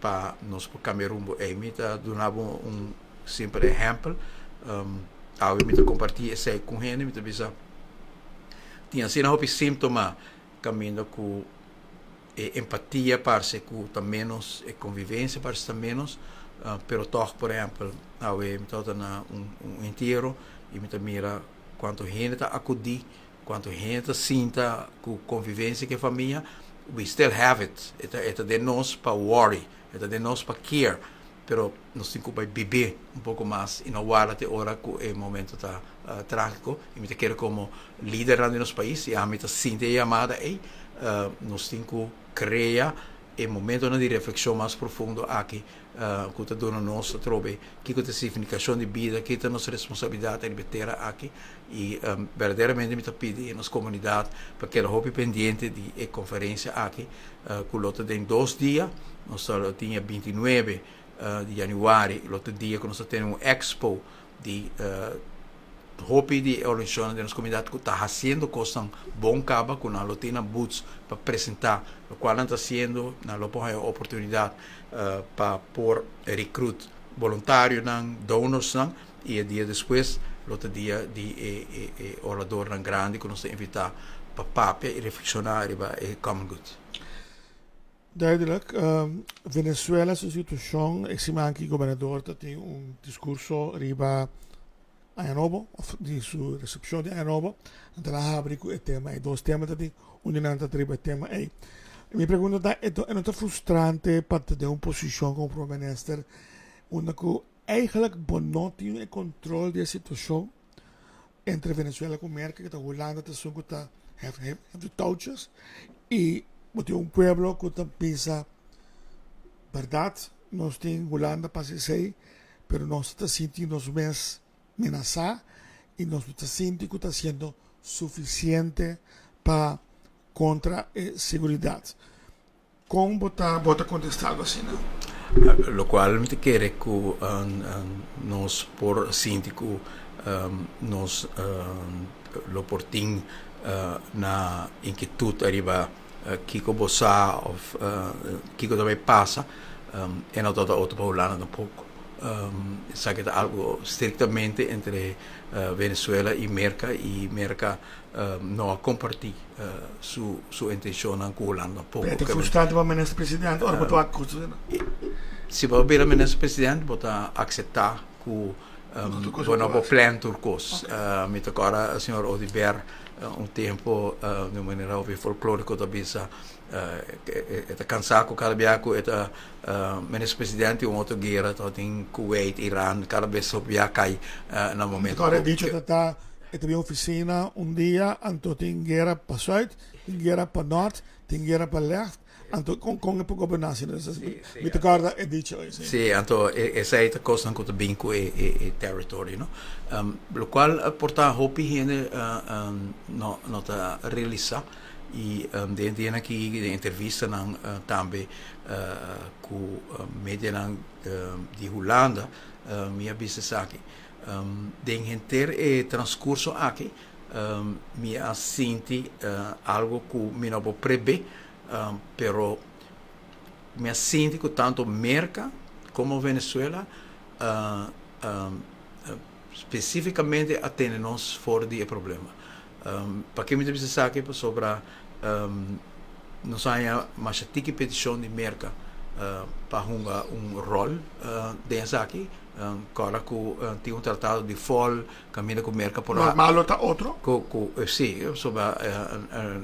pa nos por kambia rumbo ei. Mi ta duna bo un simpel ehèmpel, awe mi ta kompartí esei ku hende, mi ta bisa tin asina hopi síntoma kaminda ku E empatia parse ku ta ménos, e konvivensia parse ta ménos, pero tòg por ehèmpel awe mi tabata na un un entiero i mi ta mira kuantu hende ta akudí, kuantu hende ta sinta ku konvivensia ku e famia, we still have it, e ta e ta den nos pa worry, e ta den nos pa care, pero nos tin ku bai bib'é un poko mas i no warda te ora ku e momento ta trágiko. I mi ta kere komo lidernan di nos pais i ami ta sinti e yamada ei, nos tin ku krea e momentonan di reflekshon mas profundo aki ku ta duna nos atrobe kiko ta e signifikashon di bida, kiko ta nos responsabilidat riba e tera aki. I berdaderamente mi ta pidi nos komunidat pa keda hopi pendiente di e konferensia aki ku lo ta den dos dia. Nos ta lo tin e 29 di yanüari, lo ta dia ku nos ta tene un expo di hopi di e organisashonnan den nos komunidat ku ta hasiendo kosnan bon kaba ku nan lo tin nan booths pa presentá lokual nan ta hasiendo. Nan lo por haña oportunidat pa por recruit boluntarionan, donorsnan. I e dia despues lo ta dia di e e oradornan grandi ku nos ta invitá pa papia i reflekshoná riba e common good. Duidelijk, Venezuela su situashon e siman aki gobernador ta tin un diskurso riba Aña Nobo of di su resepshon di Aña Nobo. Nan ta habri ku e tema ei. Dos tema ta tin, un di nan ta riba e tema ei. Mi pregunta ta, e no ta frustrante pa ta den un posishon komo prome minister unda ku Eigenlijk bo no tin e control di e situacion entre Venezuela cu Merca, cu ta Hulanda ta esun cu ta hef hef de touwtjes y bo tin un pueblo cu ta bisa berdad nos tin Hulanda pa haci esey pero nos ta sinti nos mes menasa y nos no ta sinti cu ta haciendo suficiente pa contra e seguridad. Kon bo ta bo ta kontestá algu asina? Lokual mi ta kere ku nos por sinti ku nos lo por tin na inkietut ariba kiko bo sa òf kiko ta bai pasa, e no tabata otro pa Hulanda tampoko. Esaki ta algu striktamente entre Venezuela i Merka i Merka no a kompartí su su intencionnan cu Hulanda tampoco. Pero ta frustrante pa minister president ora bo ta wak cos asina. Si bo bira minister president bo ta acepta cu bo no por plan tur cos. Mi ta corda señor Oduber un tempo di un manera hopi folklorico ta bisa e ta cansa cu cada bia cu e ta minister president tin un otro guera tabatin Kuwait, Iran, cada bes hopi bia cay na momento. Mi ta corda e dicho ta ta E ta bin oficina un dia, anto tin guera pa zuid, tin guera pa nort, tin guera pa left, anto con con e por goberna asina? Mi ta corda e dicho ey, si. Si, anto esey ta cosnan cu ta bin cu e territorio, no? Locual por ta hopi hende no no ta realisa y den dianan aki den entrevistanan tambe cu medianan di Hulanda mi a bisa esaki. Den henter e transcurso aki mi a sinti algo cu mi no por prebe, pero Mi a sinti ku tanto Merka komo Venezuela spesífikamente a tene nos for di e problema. Pakiko mi ta bisa esaki? Pasobra nos a haña masha tiki petishon di Merka pa hunga un ròl den esaki. Kòrda ku tin un tratado di fòl kaminda ku Merka por a. Normal lo ta otro? Ku ku si, pasobra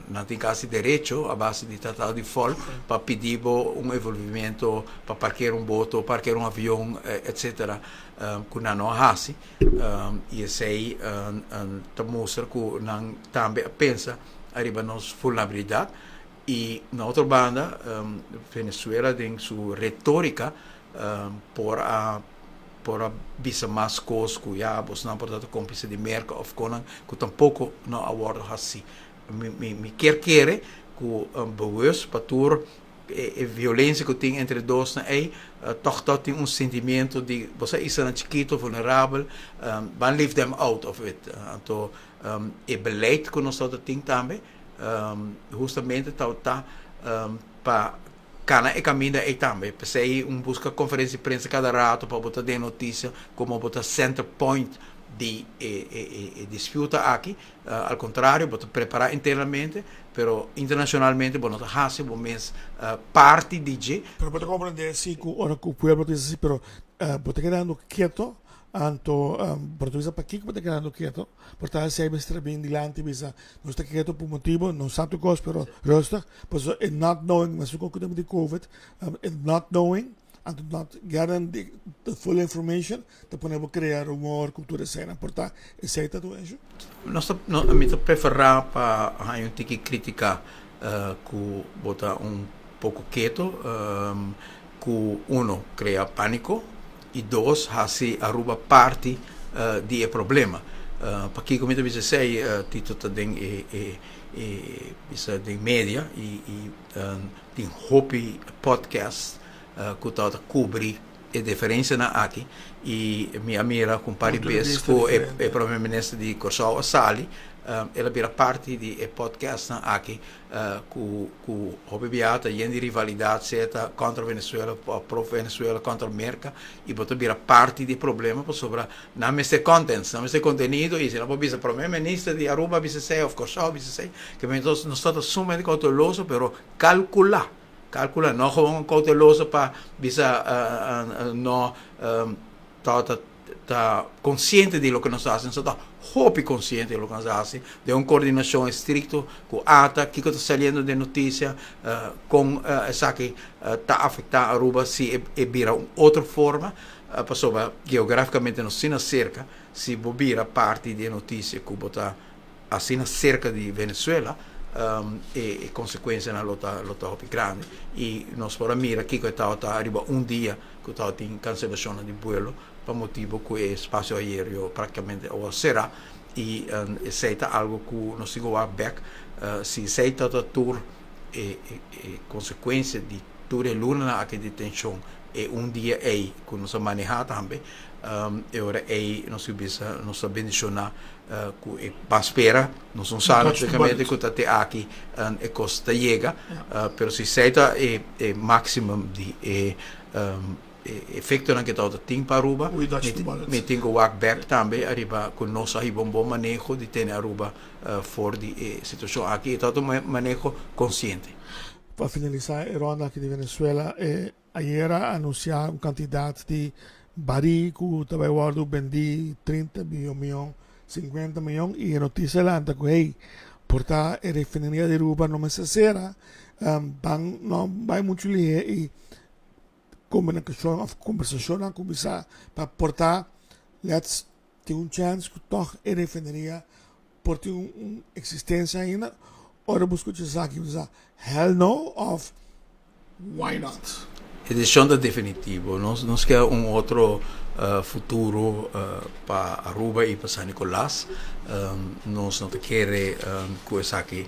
nan tin kasi derecho a base di tratado di fòl pa pidi bo un envolvimento pa parker un boto, parker un avion, etcetera, ku nan no a hasi. I esei ta mustra ku nan tambe a pensa ariba nos vulnerabilidat. I na otro banda, Venezuela den su retorika por a por a bisa mas kos ku ya bosnan por ta ta komplise di Merka òf konan ku tampoko no a wòrdu hasi. Mi mi kier kere ku bewust pa tur e violensia ku tin entre dosnan ei tòg tòg tin un sentimiento di bo sa islanan chikito vulnerabel ban leave them out of it. Anto e beleid ku nos tabata tin tambe hustamente tabata pa kana e kaminda ei tambe. P'esei un buska konferensia di prensa kada rato pa bo ta den notisia komo bo ta center point di e disputa aki. Al kontrario bo ta prepará internamente, pero internashonalmente bo no ta hasi bo mes parti di dje. Pero bo ta komprendé si ku ora ku pueblo ta bisa si, pero bo ta kedando keto, anto bo ta bisa pakiko bo ta kedando keto? Por ta esei mester bin dilanti bisa nos ta keto por motibo, no sa tur kos pero rustig, pasobra e not knowing mesun ku tempo di covid, e not knowing anto not getting the full information ta pone bo krea rumor ku tur eseinan. Por ta esei ta tur esho? Nos ta, mi ta preferá pa haña un tiki krítika ku bo ta un poko keto ku uno krea pániko i dos hasi Aruba parti di e problema. Pakiko mi ta bisa esei? Tito ta den e e bisa den media i tin hopi podcast ku tabata kubri e diferensianan aki i mi a mira ku un par di bes ku e prome minister di Kòrsou a sali el a bira parti di e podcastnan aki ku ku hopi biaha ta yen di rivalidat sea ta kontra Venezuela òf pro Venezuela kontra Merka i bo ta bira parti di e problema pasobra nan mester contents nan mester kontenido i si nan por bisa prome minister di Aruba a bisa esei òf Kòrsou a bisa esei ke men nos nos ta sumamente kouteloso pero kalkulá kalkulá no gewoon kouteloso pa bisa no ta ta konsiente di loke nos ta hasi, nos ta hopi konsiente di loke nos ta hasi, den un koordinashon estrikto ku ata, kiko ta saliendo den notisia, kon esaki ta afektá Aruba si e bira un otro forma, pasobra geografikamente nos asina serka, si bo bira parti di e notisia ku bo ta asina serka di Venezuela, e konsekuensianan lo ta lo ta hopi grandi i nos por a mira kiko e tabata riba un dia ku tabatin kanselashonnan di buelo pa motibu ku e spasio aereo praktikamente a wòrdu será i esei ta algu ku nos tin ku wak bèk si esei tabata tur e e konsekuensia di tur e lunanan aki di tenshon e un dia ei ku nos a manehá tambe e ora ei nos tin bisa nos ta bendishoná ku e ban spera nos no sa naturalmente ku ta te aki e kos ta yega pero si esei ta e e maximum di e efectonan ku tabata tin pa Aruba mi tin ku wak bek tambe ariba ku nos a hiba un bon maneho di tene Aruba for di e situashon aki e tabata un maneho konsiente. Pa finalisá e ronda aki di Venezuela e Ayera a anunsiá un kantidat di barí ku ta bai wòrdu bendí, 30 mion, 50 mion, i e notisia lanta ku hey, por ta e refineria di Aruba no mester sera, ban no bai muchu lihé i komunikashon òf kombersashonnan kuminsá pa por ta lets tin un chèns ku tòg e refineria por tin un eksistensia ainda. Ora bo skucha esaki bo ta sa hell no òf Why not? E decision ta definitivo. Nos nos ke un otro futuro pa Aruba y pa San Nicolas. Nos no ta kere cu esaki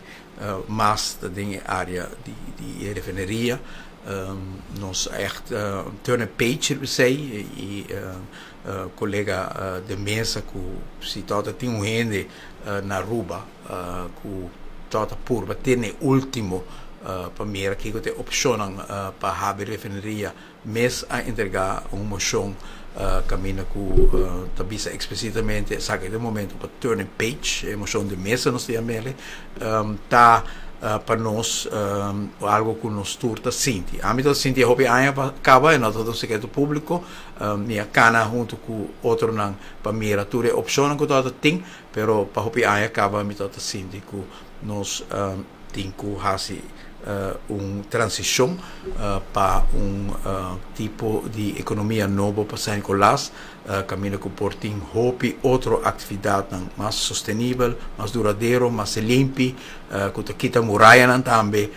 mas ta den e area di di e refineria. Nos a echt turn a page riba esey y colega de mesa cu si tawata tin un hende na Aruba cu tawata purba tene ultimo. pa mira kiko ta e opshonnan pa habri refineria mes a entregá un moshon kaminda ku ta bisa eksplisitamente esaki ta e momento pa turn e page, e moshon di mesa nos ta yam'el, ta pa nos algo ku nos tur ta sinti. Ami ta sinti e hopi aña pa kaba, e no ta un sekreto públiko, mi a kana huntu ku otronan pa mira tur e opshonnan ku tabata tin, pero pa hopi aña kaba mi tabata sinti ku nos tin ku hasi un transishon pa un tipo di ekonomia nobo pa San Nicolas, kaminda ku por tin hopi otro aktividatnan mas sostenibel, mas duradero, mas limpi, ku ta kita murayanan tambe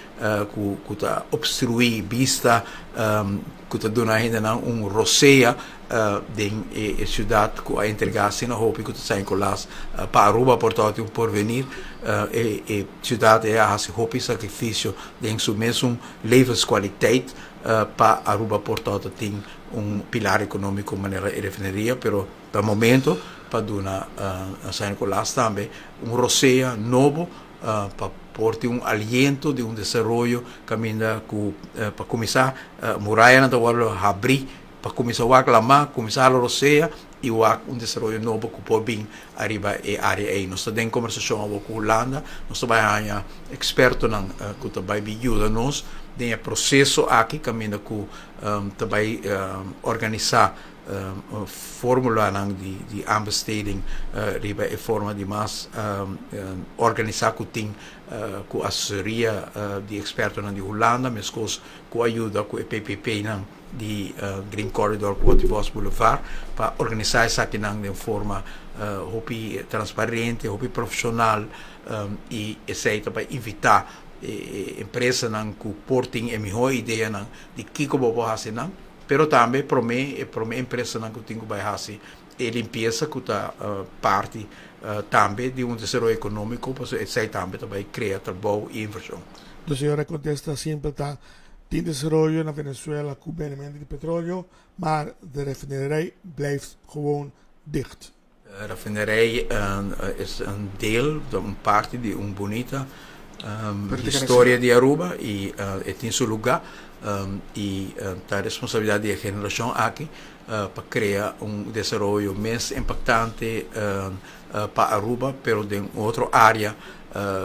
ku ta opstruí bista, ku ta duna hendenan un rosea den e ciudad cu a entrega asina hopi cu ta San Nicolas pa Aruba por tabata un porvenir. E ciudad e a haci hopi sacrificio den su mesun levenskwaliteit pa Aruba por tabata tin un pilar economico manera e refineria, pero ta momento pa duna San Nicolas tambe un rosea nobo pa por tin un aliento di un desaroyo caminda cu pa cuminsa murayanan ta wordo habri pa kuminsá wak lamá, kuminsá hala rosea i wak un desaroyo nobo ku por bin ariba e área ei. Nos ta den kombersashon awor ku Hulanda, nos ta bai haña ekspertonan ku ta bai bin yuda nos den e proseso aki kaminda ku ta bai organisá formulanan di aanbesteding riba e forma di mas organisá ku tin ku asesoria di ekspertonan di Hulanda meskos ku a yuda ku e PPP-nan. Di Green Corridor ku Waterfalls Boulevard pa organisá esakinan den forma hopi transparente, hopi profeshonal i esei ta pa invitá e empresanan ku por tin e mihó ideanan di kiko bo por hasi nan, pero tambe promé e promé empresanan ku tin ku bai hasi e limpiesa ku ta parti tambe di un desaroyo ekonómiko pasobra esei tambe ta bai krea trabou i invershon. Entonces señora kontesta simpel ta Tin desaroyo na Venezuela ku benemento di petroleo, maar de refinerij blijft gewoon dicht. Refinerij is een deel, un parti di un bunita historia di Aruba y e tin su luga y ta responsabilidad di e generacion aki pa crea un desaroyo mes impactante pa Aruba pero den otro area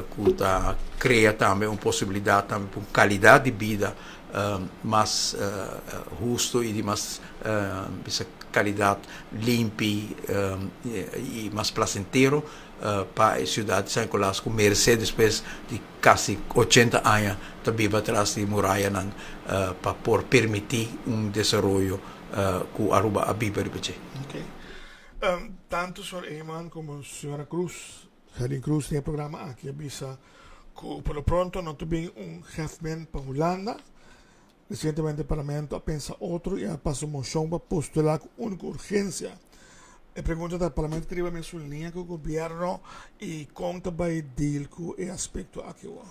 cu ta crea tambe un posibilidad tambe pa un calidad di bida mas husto y di mas bisa calidad limpi y mas placentero pa e ciudad di San Nicolas cu merece despues di casi 80 aña ta biba tras di murayanan pa por permiti un desaroyo cu Aruba a biba riba dje. Tanto señor Eman como señora Cruz, Gerlin Cruz den e programa aki a bisa cu por lo pronto no ta bin un hefmen pa Hulanda. Recientemente Parlamento a pensa otro y a pasa un mocion pa postula cu unico urgencia. E pregunta ta Parlamento ta riba mesun linea cu gobierno y con ta bay deal cu e aspecto aki awor?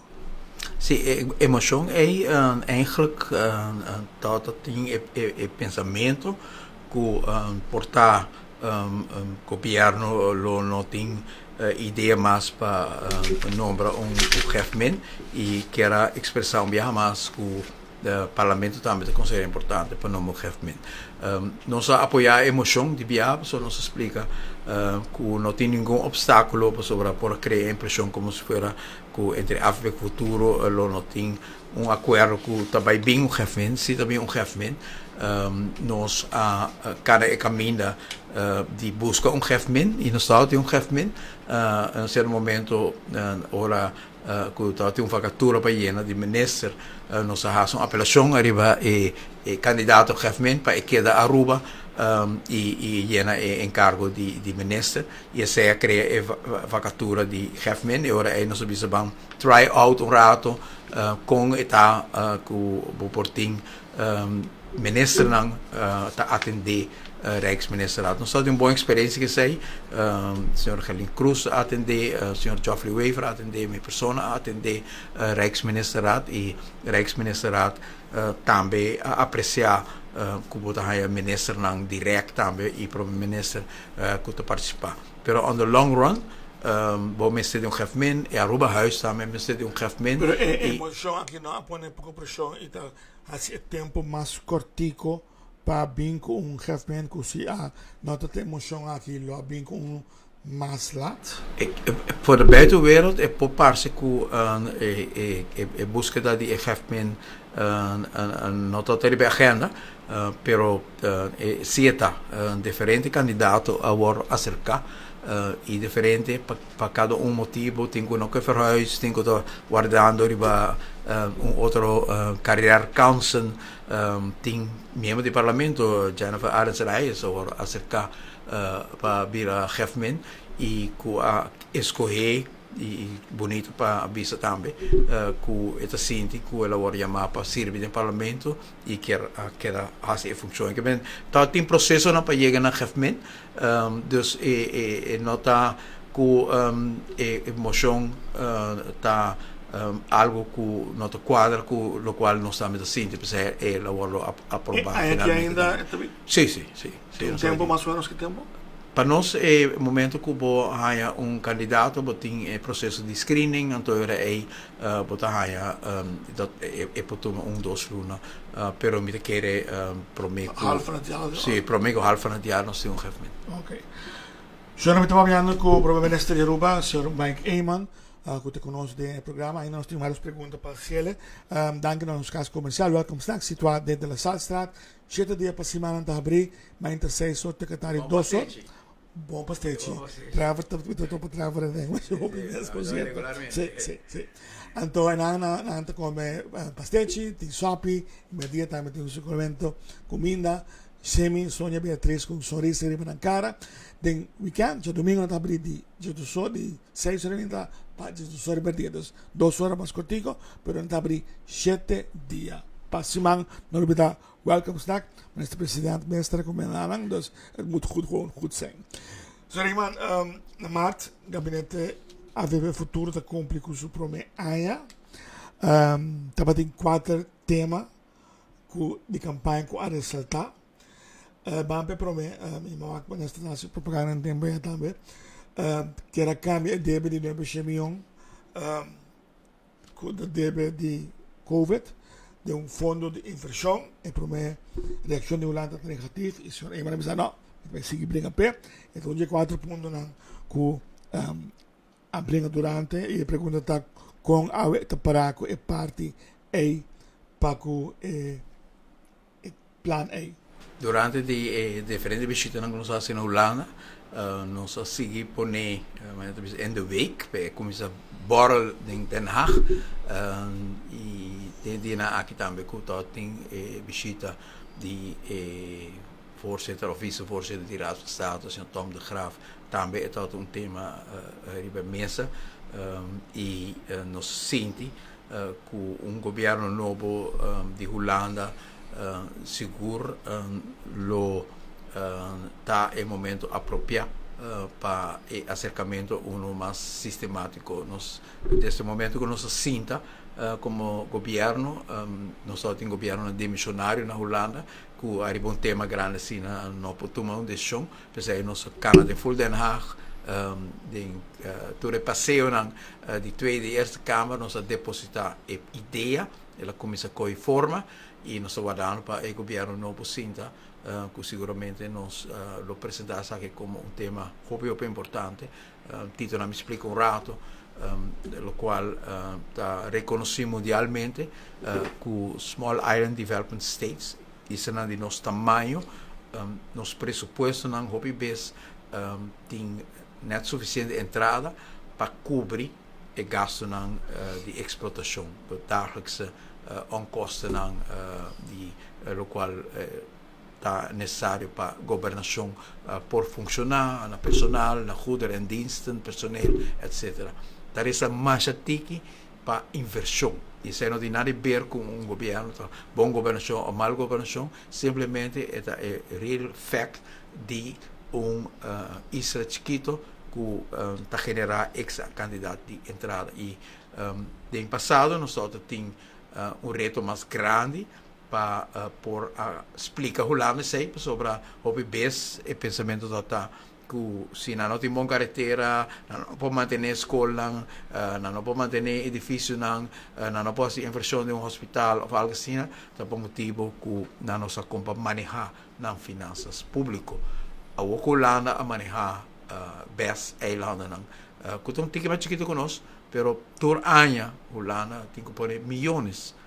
Si, e mocion ey eigenlijk tabata tin e pensamento cu por ta gobierno lo no tin idea mas pa nombra un hefmen y kier a expresa un biaha mas cu parlamento tambe ta considera importante pa nombra un hefmen. Nos a apoya e mocion di biaha pasobra nos a splica cu no tin ningun obstaculo pasobra por a crea e impresion como si fuera cu entre avp Futuro lo no tin un acuerdo cu ta bay bin un hefmen, si ta bin un hefmen nos a cana e caminda di busca un hefmen y nos tabata tin un hefmen en un cierto momento ora cu tabatin un vacatura pa yena di minister nos a haci un apelacion ariba e candidato hefmen pa e keda Aruba y yena e encargo di minister y esey a crea e vacatura di hefmen y ora ey nos a bisa ban Try out un rato con e ta cu bo por tin ministernan ta atende Rijksministerraad. Nos ta tin un bon experiencia cu esey. Señor Gerlin Croes a atende, señor Geoffrey Wever a atende, mi persona a atende Rijksministerraad y Rijksministerraad tambe a aprecia cu bo ta haya ministernan direct tambe y Prome Minister cu ta participa. Pero on the long run. Bo mester di un GefMin, e Arubahuis tambe mester di un GefMin. Pero e mocion aki no a pone poco presion y ta haci e tempo mas cortico pa bin cu un GefMin cu si a no ta e mocion aki lo a bin cu un mas laat? Voor de buitenwereld e por parce cu e buskeda di e GefMin no ta riba e agenda, pero si e ta. Diferente candidato a worde acerca y diferente pa cada un motibo. Tin cu no ke verhuis, tin cu ta wardando riba un otro carrièrekansen. Tin miembro di parlamento, Jennifer Arends Reyes, a worde acerca pa bira GefMin y cu a escoge y bonito pa bisa tambe cu e ta sinti cu el a worde yama pa sirbi den parlamento y kier a keda haci e funcion. Ke men ta tin procesonan pa yega na GefMin, dus e no ta cu e mocion ta algo cu no ta cuadra cu locual nos tambe ta sinti, p'esei el a worde aproba finalmente. Si, si, si. Tin un tempo mas o menos ki tempo? Pa nos e momento ku bo haña un kandidato bo tin e proseso di screening anto e ora ei bo ta haña dat e por tuma un dos luna pero mi ta kere prome ku Half van het jaar. Si prome ku half van het jaar nos tin un gegeven moment. Oké. Señor mi ta papiando ku Prome Minister di Aruba señor Mike Eman ku ta ku nos den e programa ainda nos tin varios pregunta pa hasiele. Danki na nos kas komersial Welcome Snacks situá den De La Salstraat. Shete dia pa siman nan ta habrí, mainta seis or te katari dos or. Bon pastechi. Trevor ta mi ta topa Trevor en den masha hopi bes por cierto. Si, si, si. Anto nan nan ta come pastechi, tin sopi, merdia tambe tin un suplemento, cuminda. Semi, Sonia, Beatriz cu un sonrisa riba nan cara. Den weekend, djadomingo nan ta habrí di djesdos or, di seis or mainta pa djesdos or merdia. Dus dos ora mas cortico, pero nan ta habrí shete dia pa siman. No olbida Welcome Snack. Minister President mes ta recomenda nan, dus het moet goed, gewoon goed zijn. Señor Eman, na maart gabinete AVB Futuro ta cumpli cu su prome aña. Tabatin cuater tema cu di campaña cu a resalta. Ban p'e prome, mi a wak minister ta haci propaganda den tempo ya tambe, kier a cambia e debe di nuebe shen miyon cu ta debe di Covid den un fondo di inversion. E prome reaccion di Hulanda ta negatief y señor Eman a bisa no, mi ta bay sigui bringa p'e. E ta un di e cuatro puntonan cu a bringa durante y e pregunta ta con awe ta para cu e parti ey pa cu e plan ey. Durante di e diferente bishitanan ku nos a hasi na Hulanda, nos a sigui pone, manera ta bisa, in de week, pa e kuminsá bòrel den Den Haag. I den e dianan aki tambe ku tabatin e bishita di e voorzitter òf vicevoorzitter di Raad van State, señor Tom de Graaf, tambe e tabata un tema riba e mesa. I nos sinti ku un gobièrnu nobo di Hulanda sigur lo ta e momento apropiá pa e aserkamentu unu mas sistemátiko. Nos desde e momento ku nos a sinta komo gobièrnu, nos tabatin gobièrnunan demishonario na Hulanda ku ariba un tema grandi asina no por tuma un desishon. P'esei nos a kana den ful Den Haag, den tur e paseonan di Tweede i Eerste Kamer nos a depositá e idea, el a kuminsá kohe forma i nos ta wardando pa e gobièrnu nobo sinta ku siguramente nos lo presentá esaki komo un tema hopi hopi importante. Tito na mi splika un rato lokual ta rekonosí mundialmente ku Small Island Development States, islanan di nos tamaño, nos presupuestonan hopi bes tin net sufisiente entrada pa kubri e gastunan di eksplotashon, e dagelijkse onkostennan di lokual ta nesesario pa gobernashon por funshoná, na personal, na goederen en diensten, personeel, etcetera. Ta resta masha tiki pa invershon. I esei no tin nada di ber ku un gobièrnu ta bon gobernashon òf mal gobernashon, simplemente e ta e real fact di un isla chikito ku ta generá eks kantidat di entrada. I den pasado nos tabata tin un reto mas grandi pa por a splika Hulanda esei, pasobra hopi bes e pensamentu tabata. ku si nan no tin bon karetera, nan no por mantené skolnan, nan no por mantené edifisionan, nan no por hasi invershon den un hospital òf algu asina, ta pa motibu ku nan no sa kon pa manehá nan finansas públiko. Awor ku Hulanda a manehá bes eilandennan ku ta un tiki mas chikitu ku nos, pero tur aña Hulanda tin ku pone miyones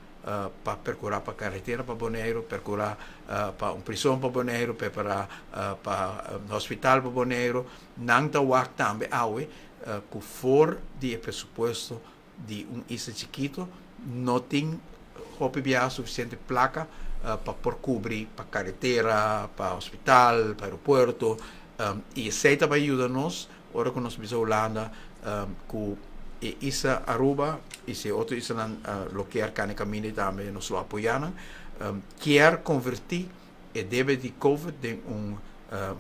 pa perkurá pa karetera pa Boneiru, perkurá pa un prison pa Boneiru, prepará pa hospital pa Boneiru. Nan ta wak tambe awe ku for di e presupuesto di un isla chikitu no tin hopi biaha sufisiente plaka pa por kubri pa karetera, pa hospital, pa aeropuerto i esei ta bai yuda nos Ora ku nos bisa Hulanda ku e isla Aruba i si e otro islanan lo kier kane kaminda i tambe nos lo apoyá nan, kier konvertí e debe di covid den un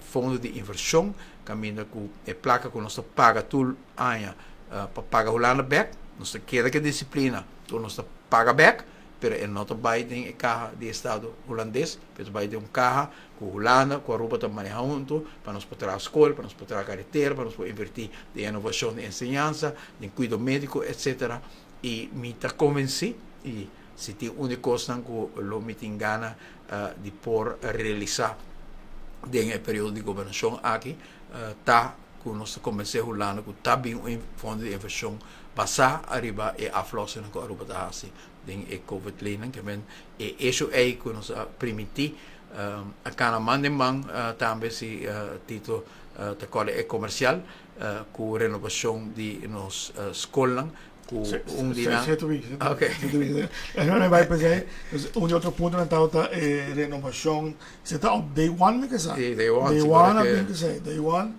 fondo di invershon kaminda ku e plaka ku nos ta paga tur aña pa paga Hulanda bèk, nos ta keda ku e disiplina ku nos ta paga bèk, pero e no ta bai den e kaha di estado hulandes, pero ta bai den un kaha ku Hulanda ku Aruba ta maneha huntu pa nos por traha skol, pa nos por traha karetera, pa nos por invertí den inovashon den enseñansa, den kuido médiko, etsetera. I mi ta konvensí i si tin un di kosnan ku lo mi tin gana di por realisá den e periodo di gobernashon aki ta ku nos ta konvensé Hulanda ku ta bin un fondo di invershon basá ariba e aflòsingnan ku Aruba ta hasi den e covid leynan ke men e hecho ey ku nos a primiti a kana man den man tambe si Tito ta kòrda e komersial ku renobashon di nos skolnan ku un di nan Ok Un di otro puntonan tabata e renobashon se ta op day one mi ke sa day one day one a bin ke day one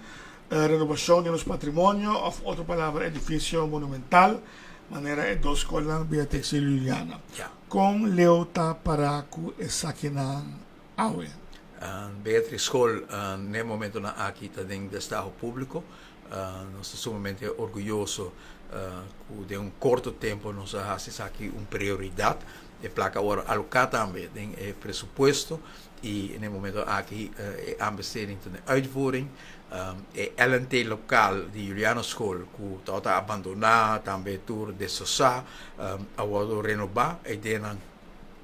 renobashon di nos patrimonio òf otro palabra edifisio monumental Manera e dos skolnan Beatrix i Juliana. Kon leu ta pará ku esakinan awe? Beatrix School n'e momentonan aki ta den destaho públiko. Nos ta sumamente orguyoso ku den un korto tempu nos a hasi esaki un prioridat. E plaka a wòrdu aloká tambe den e presupuesto i n'e momento aki e aanbesteding ta den uitvoering. E LNT lokal di Juliana School ku tabata abandoná, tambe tur destrosá, a wòrdu renobá. E ideanan,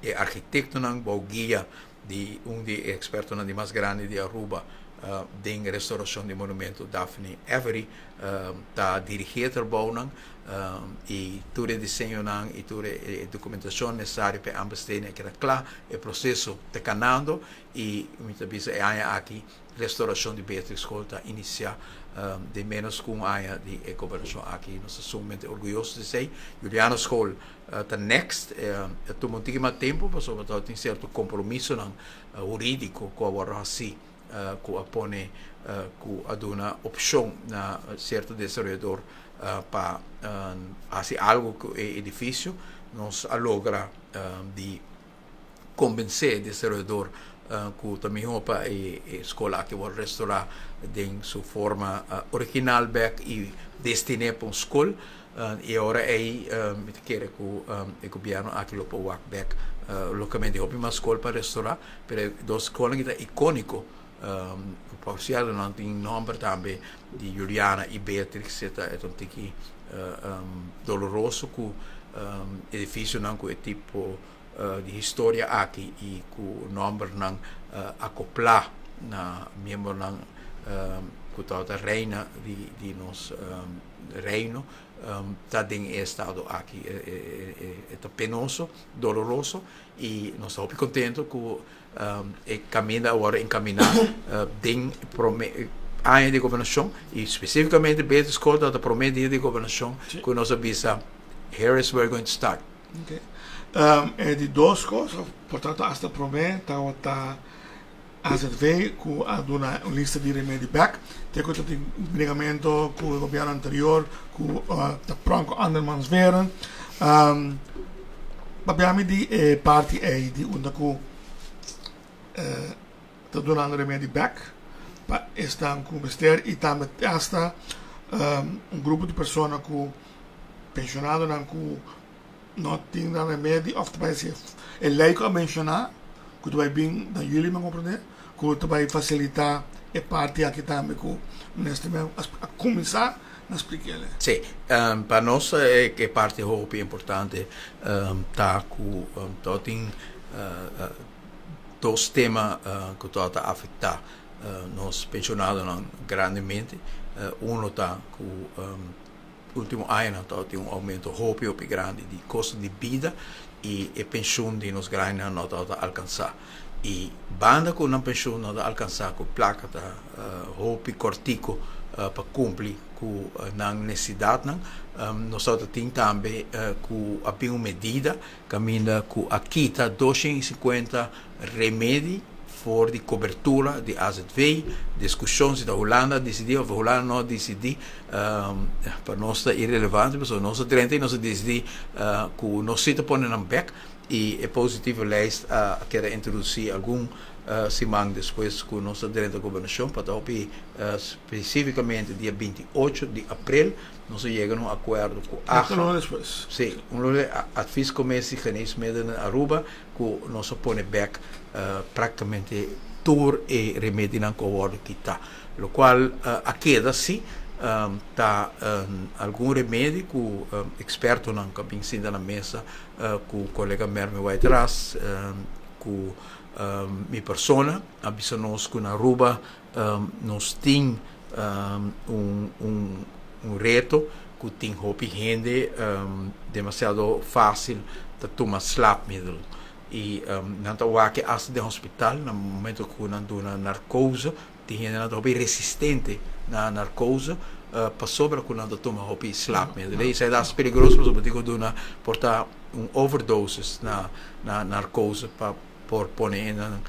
e arkitektonan bou guia di un di e ekspertonan di mas grandi di Aruba den restaurashon di monumento, Daphne Every, ta dirigí e trabounan i tur e diseñonan i tur e dokumentashon nesesario pa e aanbesteding a keda kla. E proseso ta kanando i mi ta bisa e aña aki Restauracion di Beatrix School ta inicia den menos cu un aña di e gobernacion aki. Nos ta sumamente orguyoso di esey. Juliana School ta next. E tuma un tiki mas tempo pasobra ta tin cierto compromisonan huridico cu a wordo haci cu a pone cu a duna opcion na cierto desaroyador pa haci algo cu e edificio. Nos a logra di konbensé e desaroyador ku ta mihó pa e skol aki wòrdu restorá den su forma original bèk i destiné pa un skol. I e ora ei mi ta kere ku e gobièrnu aki lo por wak bèk lokamente hopi mas skol pa restorá, pero e dos skolnan ki ta ikóniko ku por sierto nan tin nòmber tambe di Juliana i Beatrix e ta un tiki doloroso ku edifisionan ku e tipo di historia aki i ku nòmbernan akoplá na miembronan ku tabata reina di nos reino ta den e estado aki. E ta penoso, doloroso i nos ta hopi kontento ku e kaminda a wòrdu enkaminá den promé aña di gobernashon i spesífikamente Beatrix School tabata promé dia di gobernashon ku nos a bisa here is where we're going to start. Ok. E di dos kos, of por tanto hasta promé, tabata AZV ku a duna un lista di remedi bèk. Te ku ta tin un brigamento ku e gobièrnu anterior ku ta pronk ku andermansveren. Papia mi di e parti ei di unda ku ta dunando remedi bèk pa esnan ku mester i tambe hasta un grupo di persona ku pensionadonan ku no tin nan remedi of ta bai hasi e lei ku a menshoná ku ta bai bin na yuli mi a komprendé ku ta bai fasilitá. e parti aki tambe ku minister a kuminsá na splik'é. Sí, pa nos e parti hopi importante ta ku tin dos tema ku ta afektá nos penshonadonan grandemente. Uno ta ku último añanan tabatin un oumento hopi hopi grandi di kosto di bida i e penshun di nos grandinan no tabata alkansá. I banda ku nan penshun no ta alkansá ku plaka ta hopi kòrtiku pa kumpli ku nan nesesidatnan, nos tabata tin tambe ku a bin un medida kaminda ku a kita 250 remedi for di kobertura di AZV. Diskushon si ta Hulanda a disidí òf Hulanda no a disidí pa nos ta irelevante pasobra nos a drenta i nos a disidí ku nos si ta pone nan bèk i e positieve lijst a keda introdusí algun siman despues ku nos a drenta gobernashon pa ta hopi spesífikamente dia 28 di aprel. Nos a yega na un akuerdo ku AGA. Un luna despues. Sí, un luna Adviescommissie Geneesmiddelen Aruba ku nos a pone bek práktikamente tur e remedinan ku a wòrdu kitá. Lokual a keda sí ta algun remedi ku ekspertonan ku a bin sinta na mesa ku kolega Merme Whiteras ku mi persona a bisa nos ku na Aruba nos tin un reto ku tin hopi hende demasiado fásil ta tuma slaapmiddel i nan ta wak asta den hospital na momento ku nan duna narkose tin hendenan ta hopi resistente na narkose pasobra ku nan ta tuma hopi slaapmiddel i esei ta hasta peligroso pasobra tin ku duna por ta un overdosis na narkose pa por pone nan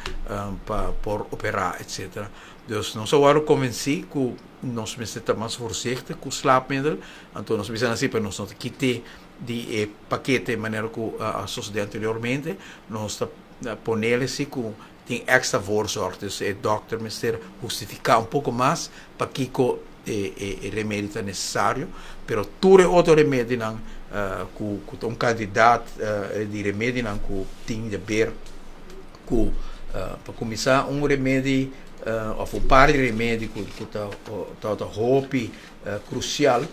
pa por operá etcetera. Dus nos a wòrdu konvensí ku nos mester ta mas voorzichtig ku slaapmiddel, anto nos a bisa nan si, pero nos no ta kit'é di e pakete manera ku a sosodé anteriormente, nos ta ponele si ku tin extra voorzorg, dus e dòkter mester hustifiká un poko mas pakiko e remedi ta nesesario, pero tur e otro remedinan ku ta un kantidat di remedinan ku tin di haber ku pa kuminsá un remedi òf un par di remedi ku ta ta hopi krusial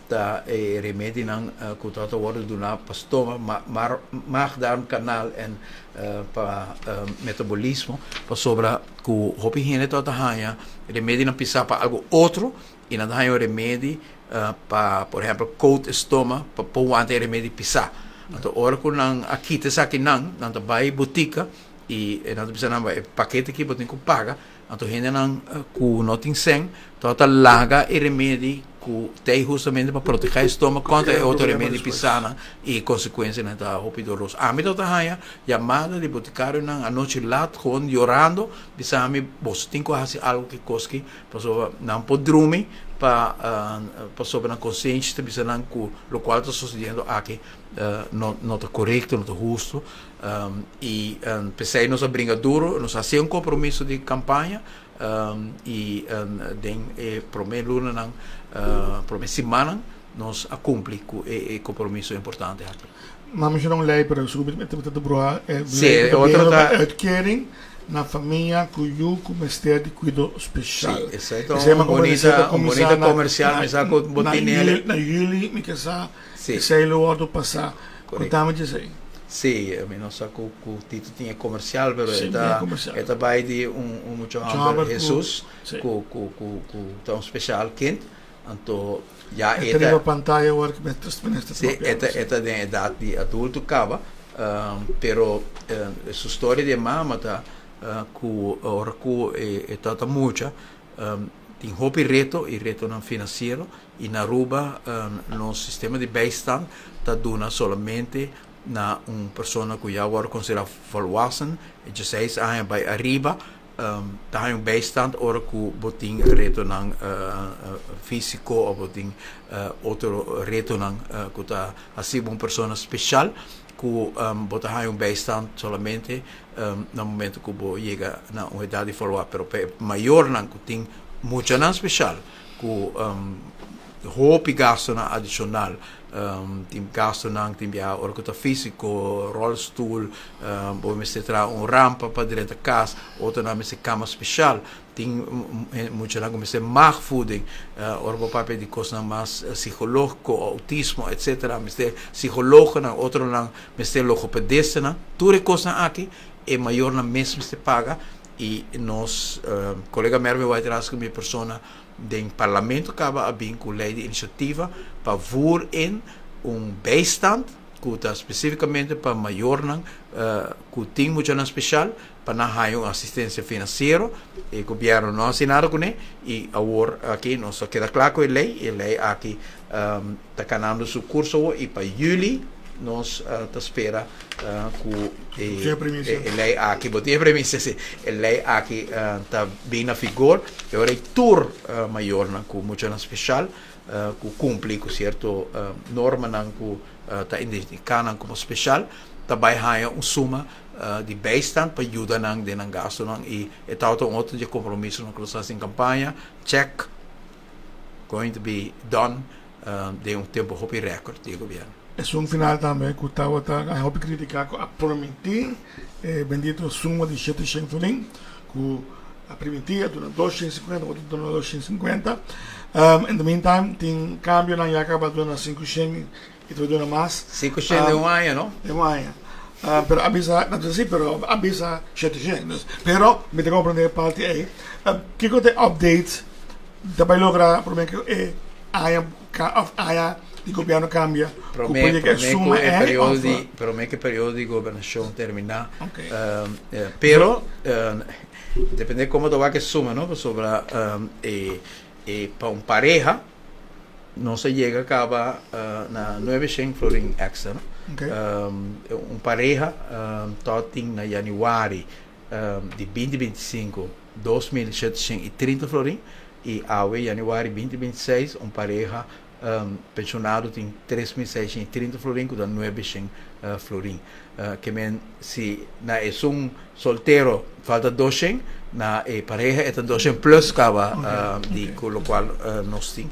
ta e remedinan ku ta wòrdu duná pa stoma, maag-darmkanaal en pa metabolismo pasobra ku hopi hende tabata haña remedinan pisá pa algu otro i nan ta haña un remedi pa por ehèmpel koud estoma pa por wanta e remedi pisá. Anto ora ku nan a kita esakinan nan ta bai botika i nan ta bisa nan e pakete aki bo tin ku paga. Anto hendenan ku no tin sèn tabata laga e remedi ku t'ei hustamente pa protegá e stoma kontra e otro remedi pisánan i e konsekuensianan ta hopi doloroso. Ami tabata haña yamada di botikarionan anochi lat gewoon yorando bisa mi boso tin ku hasi algu ku e kos aki pasobra nan por drumi pa pasobra nan konsienshi ta bisa nan ku lokual ta sosediendo aki no ta korekto no ta hustu. I p'esei nos a bringa duro, nos a hasi un kompromiso di kampaña i den e promé lunanan, promé simannan nos a kumpli ku e kompromiso importante aki. M'a menshoná un lei pero sigur mi ta ta bruha e lei ku ta bini pa uitkering na famia ku yu ku mester di kuido speshal. Si, esei ta un bonita, un bonita komersial, mi sa ku bo tene. Na yüli mi ke sa esei lo wòrdu pasá. Kontami dje esei. Sí, mi no sa ku ku Tito tin e komersial, pero e ta e ta bai di un un mucha hòmber Hesus ku ku ku ku ta un spesial kind, anto ya e ta riba pantaya awor ku minister Sí, e ta e ta den edat di adulto kaba, pero su storia di e mama ta ku ora ku e tabata mucha tin hopi reto i retonan finansiero i na Aruba nos sistema di bijstand ta duna solamente na un persona ku ya wòrdu konsiderá volwassen, dieseis aña bai ariba, ta haña un bijstand ora ku bo tin retonan físiko òf bo tin otro retonan ku ta hasi bo un persona speshal ku bo ta haña un bijstand solamente na momento ku bo yega na un edat di volwassen. Pero pa e mayornan ku tin muchanan speshal ku hopi gastunan adishonal, tin gastunan tin biaha ora ku ta físiko, ròlstul, bo mester traha un rampa pa drenta kas, otronan mester kama speshal. Tin muchanan ku mester maagvoeding, ora bo papia di kosnan mas psikológiko, outismo etsetera, mester psikologonan, otronan mester logopedistanan. Tur e kosnan aki e mayornan mes mester paga i nos kolega Mervin Wyatt-Ras ku mi persona den parlamento kaba a bin ku lei di inisiativa pa voer in un bijstand ku ta spesifikamente pa mayornan ku tin muchanan speshal pa nan haña un asistensia finansiero. E gobièrnu no a hasi nada kuné i awor aki nos a keda kla ku e lei. E lei aki ta kanando su kurso awor i pa yüli nos ta spera ku e lei aki, bo tin e premisa si, e lei aki ta bin na vigor i ora ei tur mayornan ku muchanan speshal ku kumpli ku sierto normanan ku ta identifiká nan komo speshal ta bai haña un suma di bijstand pa yuda nan den nan gastunan i e tabata un otro di e kompromisonan ku nos a hasi den kampaña, check going to be done den un tempu hopi record di e gobierno. Esun final tambe ku tabata a hopi kritiká ku a promití e bendito suma di shete shen florin ku a primintí a duna dos shen sinkuenta otro duna dos shen sinkuenta. In the meantime tin kambionan ya kaba duna sinku shen I ta duna mas. Sinku shen den un aña, no? Den un aña. Pero a bisa, no ta si, pero a bisa 700. Dus, pero mi ta comprende e parti ei. Kiko ta e update ta bai logra prome ku e aña of aña di gobierno cambia? Ku Prome, por yega e prome ku suma e ei periodo of? di, prome ku e periodo di gobernashon terminá. Oké. Pero, depende komo ta wak e suma, no? Pasobra e e pa un pareha. Nos a yega kaba na nuebe shen florin extra no. Un pareha ta tin na januari di binti 25 2730 florin i awe januari binti 26 un pareha penshonado tin 3630 florin ku ta nuebe shen florin. Ke men si na esun soltero falta 200, na e pareha e ta 200 plus kaba di ku lokual nos tin.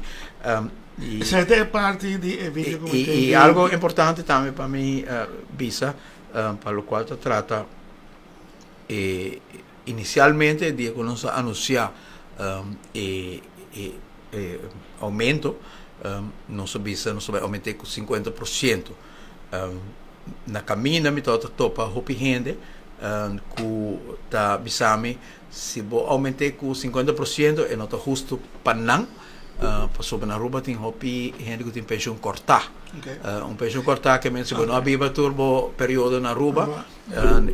I Esei ta e parti di e video ku mi tin i algo importante tambe pa mi bisa pa lokual ta trata e inisialmente e dia ku nos a anunsiá e e oumento nos a bisa nos ta bai oument'é ku 50%. Na kaminda mi tabata topa hopi hende ku ta bisa mi si bo oument'é ku 50% e no ta hustu pa nan pasobra na Aruba tin hopi hende ku tin penshun kòrtá. Un penshun kòrtá ke men si bo no a biba tur bo periodo na Aruba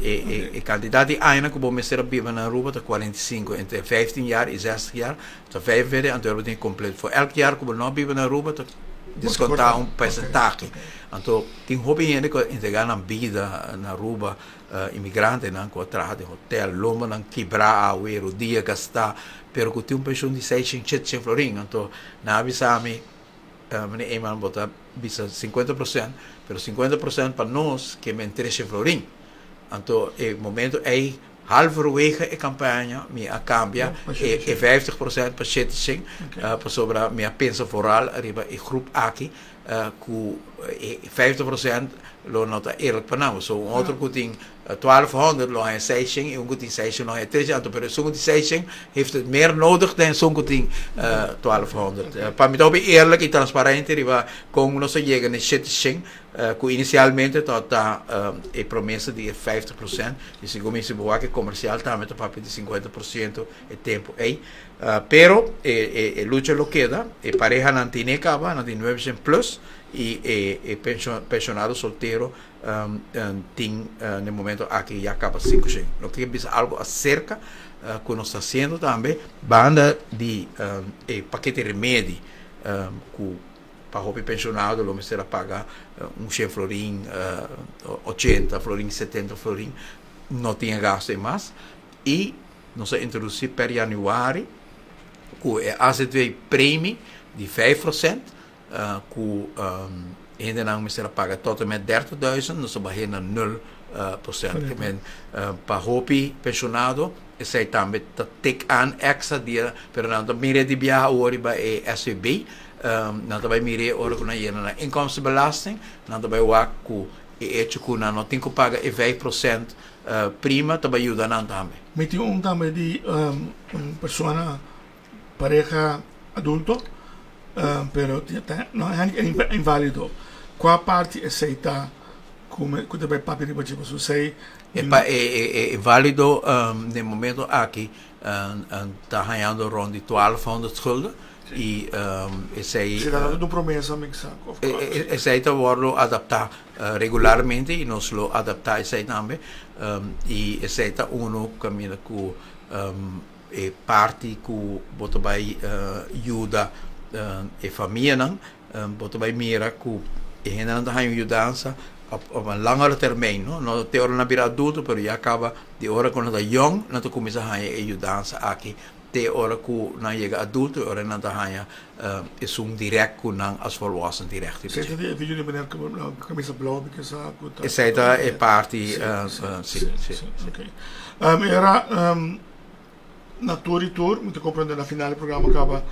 e kantidat di añanan ku bo mester a biba na Aruba ta 45, entre 15 jaar i 60 jaar ta 45 anto bo tin kompleto. For elk jaar ku bo no a biba na Aruba ta deskontá un persentahe. Anto tin hopi hende ku a entregá nan bida na Aruba, imigrantenan ku a traha den hotel, lombanan kibrá awe, rodia gastá, pero ku tin un penshun di seishent, shetshent florin. Anto nan a bisa mi, Meneer Eman, bo ta bisa 50%, pero 50% pa nos ke men treshent florin. Anto e momento ei halverwege e kampaña mi a kambia e 50% pa 700, pasobra mi a pensa vooral riba e groep aki ku e 50% lo no ta eerlijk pa nan. So un otro ku tin 1200 lo haña 600 i un ku tin 600 lo haña 300, anto pero esun ku tin 600 heeft het meer nodig dan esun ku tin 1200. Pa mi ta hopi eerlijk i transparente riba kon nos a yega na e 700 ku inisialmente tabata e promesa di e 50% i segun mi si bo wak e komersial tambe ta papia di 50% e tempu ei. Pero e lucha lo keda, e parehanan tine kaba, nan tin 900 plus i e penshonado soltero tin na e momento aki ya kaba 500. Lo ke bisa algo aserka ku nos ta hasiendo tambe banda di e pakete remedi ku pa hopi penshonado lo mester a paga un shen florin, 80 florin, 70 florin, no tin e gasto ei mas i Nos a introduci per januari cu e azv premie di 5% cu hendenan mester a paga tot en met 30.000, nos a bahe na 0%. Ke men pa hopi pensionado esey tambe ta tik aan extra dia, pero nan ta mira di biaha awor riba e SVB, nan ta bay mira ora cu nan yena nan inkomstenbelasting, nan ta bay wak cu e hecho cu nan no tin cu paga e 5%. Prima ta bai yuda nan tambe. Mi tin un tambe di un persona pareha adulto pero ta no e invalido. Kua parti esei ta ku ta bai papia riba dje? Pasobra esei. E pa e invalido den momento aki ta hañando rond di twaalfhonderd gulden y esei. Si ta un promesa mi sa. Esei ta wordo adapta regularmente y nos lo adapta esei tambe y esei ta uno caminda cu e parti cu bo ta bay yuda e famianan, bo ta bay mira cu e hendenan ta haña un yudansa op un langere termijn, no, no te ora nan bira adulto pero ya caba di ora cu nan ta yong nan ta cuminsa haña e yudansa aki te ora cu nan yega adulto y ora nan ta haña esun direct cu nan as volwassen direct. Esei ta e video di meneer camisa blauw mi ke sa cu ta. Esei ta e parti si si. Ok. Era na tur y tur mi ta comprende na final di programa caba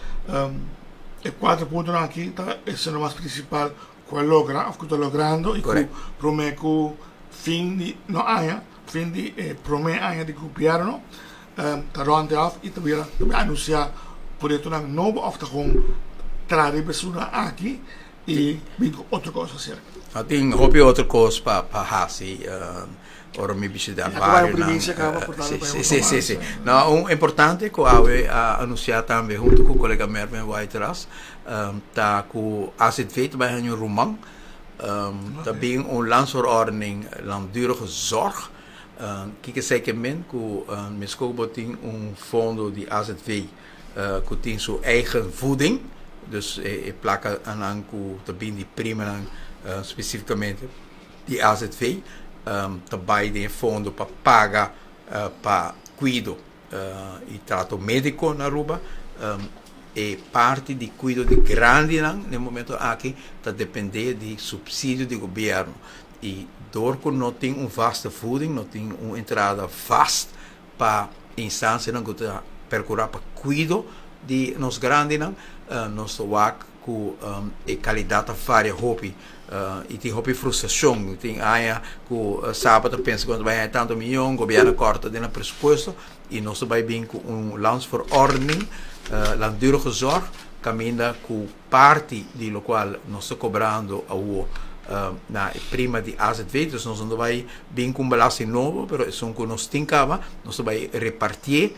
e cuatro puntonan aki ta esnan mas principal cu a logra of cu ta logrando y cu prome cu fin di no aña fin di e prome aña di gobierno ta rond af y ta bira ta anuncia proyectonan nobo of ta gewoon traha riba esunnan aki y bin cu otro cos acerca. No tin hopi otro cos pa haci ora mi bishita barionan. Si si si si. No un importante cu awe a anuncia tambe hunto cu colega Mervin Whiteras ta cu AZV ta bay haña un ruman. Ta bin un landsverordening langdurige zorg. Kiko esei ke men? Ku meskos bo tin un fondo di AZV ku tin su eigen voeding, dus e plakanan ku ta bin di primanan spesifikamente di AZV ta bai den e fondo pa paga pa kuido i trato médiko na Aruba. E parti di kuido di grandinan den e momento aki ta dependé di supsidio di gobièrnu. I dor ku no tin un vaste voeding, no tin un entrada vast pa instansianan ku ta perkurá pa kuido di nos grandinan, nos ta wak ku e kalidat ta varia hopi i tin hopi frustrashon. Tin aña ku Saba ta pensa ku nan ta bai haña tantu miyon, gobièrnu kòrta den nan presupuesto i nos ta bai bin ku un landsverordening, langdurige zorg, kaminda ku Parti di locual nos ta cobrando awo na e prima di AZV, dus nos no ta bay bin cu un belasting nobo, pero esun cu nos tin caba, nos ta bay repartié,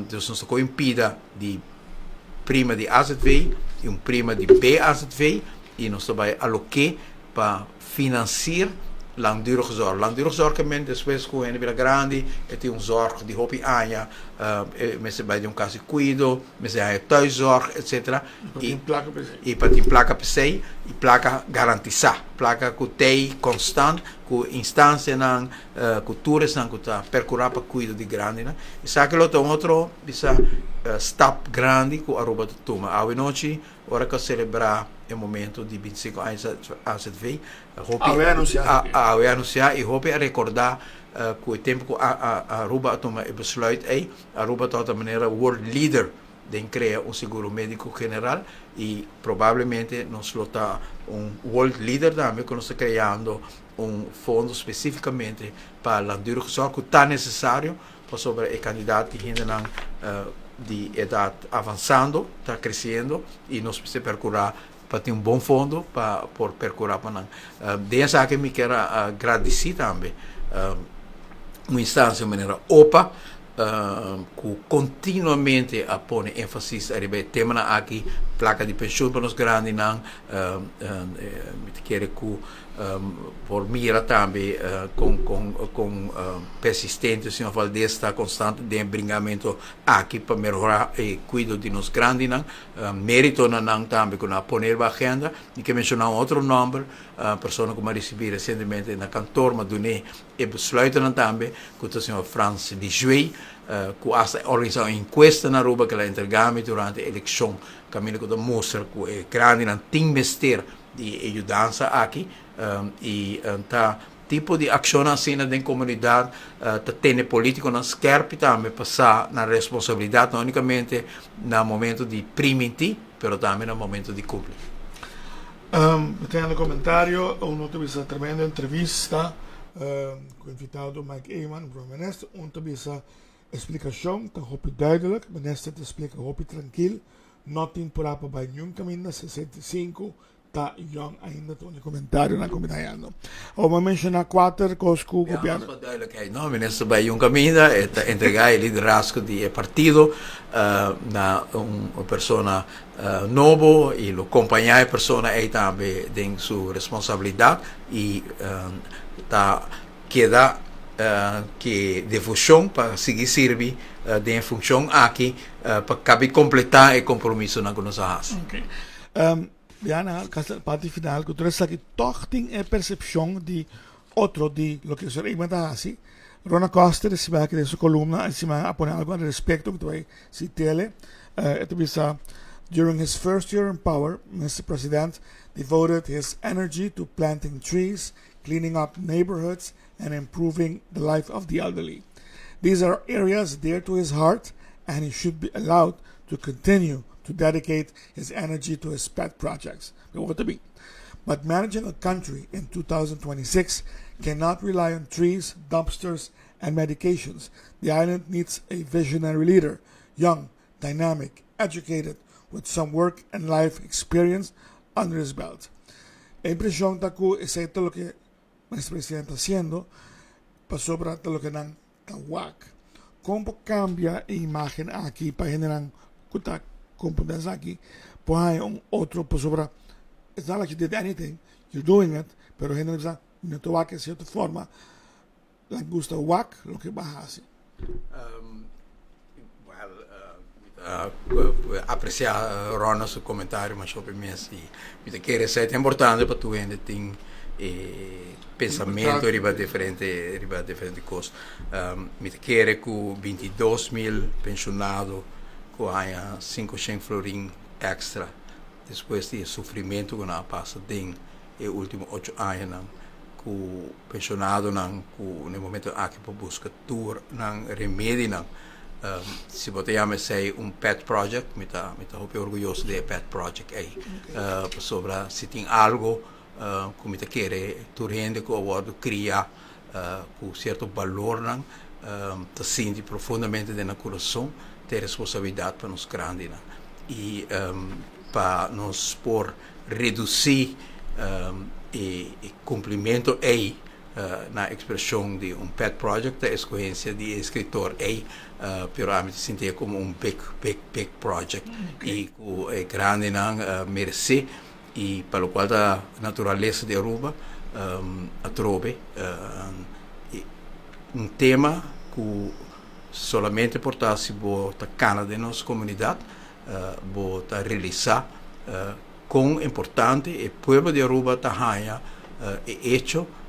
dus nos ta coge un pida di prima di AZV y un prima di BAZV y nos ta bay aloké pa financier langdurige zorg. Langdurige zorg ke men despues ku hende bira grandi e tin un zorg di hopi aña, e mester bai den un kas di kuido, mester haña thuiszorg etcetera. I pa tin plaka pa esei. I pa tin plaka pa esei i plaka garantisá, plaka ku tei konstant ku instansianan, ku tur esnan ku ta perkurá pa kuido di grandinan. Esaki lo ta un otro bisa stap grandi ku Aruba ta tuma. Awe nochi Ora ku a selebrá e momento di bintisinku aña di AZV, hopi awe anunsiá i hopi a rekordá ku e tempu ku Aruba a tuma e besluit ei, Aruba tabata manera world leader den krea un seguro médiko general i probablemente nos lo ta un world leader tambe ku nos ta kreando un fondo spesífikamente pa langdurige zorg ku ta nesesario Pasobra e kantidat di hendenan di edat avansando ta kresiendo i nos mester perkurá pa tin un bon fondo pa por perkurá pa nan. Den esaki mi kier a gradisí tambe un instansia manera opa ku kontinuamente a pone énfasis ariba e temanan aki, plaka di penshun pa nos grandinan, mi ta kere ku Por mira tambe con con con persistente señor Valdez ta constante den e bringamento aki pa mehora e cuido di nos grandinan. Merito na nan tambe cu nan a pone riba agenda. Mi ke menciona un otro nomber, persona cu mi a ricibi recientemente na kantoor, mi a dun'e e besluitonan tambe, cu ta señor Frans Lijuey, cu hasta a organisa un encuesta na Aruba cu el a entrega mi durante eleccion, caminda cu ta mustra cu e grandinan tin mester di e yudansa aki y ta tipo di accionnan asina den comunidad ta tene politiconan skerpi tambe pa sa nan responsabilidad no unicamente na momento di priminti pero tambe na momento di cumpli. Mi tin algun comentario, uno ta bisa tremendo entrevista. Ku invitado Mike Eman, Prome Minister, un ta bisa explicacion ta hopi duidelijk, minister ta explica hopi trankil, no tin pura pa bai niun caminda, 65 ta yong ainda ta un comentarionan cu mi ta hayando. Awor mi a menciona cuater cos cu Ja, gobierno. pa duidelijkheid, no, minister bai un caminda, e ta entrega e liderazgo di e partido na un persona nobo y lo compaña e persona ey tambe den su responsabilidad y ta keda ke devocion pa sigui sirbi den e funcion aki pa cabi completa e compromisonan cu nos a haci. Okay. Diana, casi parti final, cu tur esaki toch tin e percepcion di otro di loke señor Eman ta haci. Rona Koster recibi aki den su columna e siman a pone algo al respecto cu ta bay citele. E ta bisa, During his first year in power, Mister President devoted his energy to planting trees, cleaning up neighborhoods and improving the life of the elderly. These are areas dear to his heart and he should be allowed to continue to dedicate his energy to his pet projects. But managing a country in 2026 cannot rely on trees, dumpsters, and medications. The island needs a visionary leader, young, dynamic, educated, with some work and life experience under his belt. E impresion ta cu esey ta loke Minister Presidente ta haciendo, pasobra ta loke nan ta wak. Con por cambia e imagen aki pa hendenan cu ta comprende esaki por haya un otro, pasobra it's not like you did anything, you're doing it, pero hendenan bisa no ta wak e cierto forma. Nan gusta wak loke bo a hasi. Well, mi ta aprecia Ronald su comentario masha hopi mes y mi ta kere esei ta importante pa tur hende tin e pensamento riba diferente riba diferente cos. Mi ta kere cu 22.000 pensionado cu haña 500 florin extra despues di e sufrimento cu nan a pasa den e ultimo ocho añanan ku pensionadonan ku na e momento aki por buska tur nan remedinan. Si bo ta yama esei un pet project, mi ta mi ta hopi orguyoso di e pet project ei. Pasobra si tin algo ku mi ta kere tur hende ku a wòrdu kria ku sierto balornan ta sinti profundamente den nan kurason ta e responsabilidat pa nos grandinan i pa nos por Redusí e kumplimentu ei na ekspreshon di un pet project ta eskohensia di e eskritor ei, pero ami ta sinti e komo un big, big, big project i ku e grandinan meresé i pa lokual ta naturalesa di Aruba atrobe un tema ku solamente por ta si bo ta kana den nos komunidat. Bo ta realisá kon importante e pueblo di Aruba ta haña e echo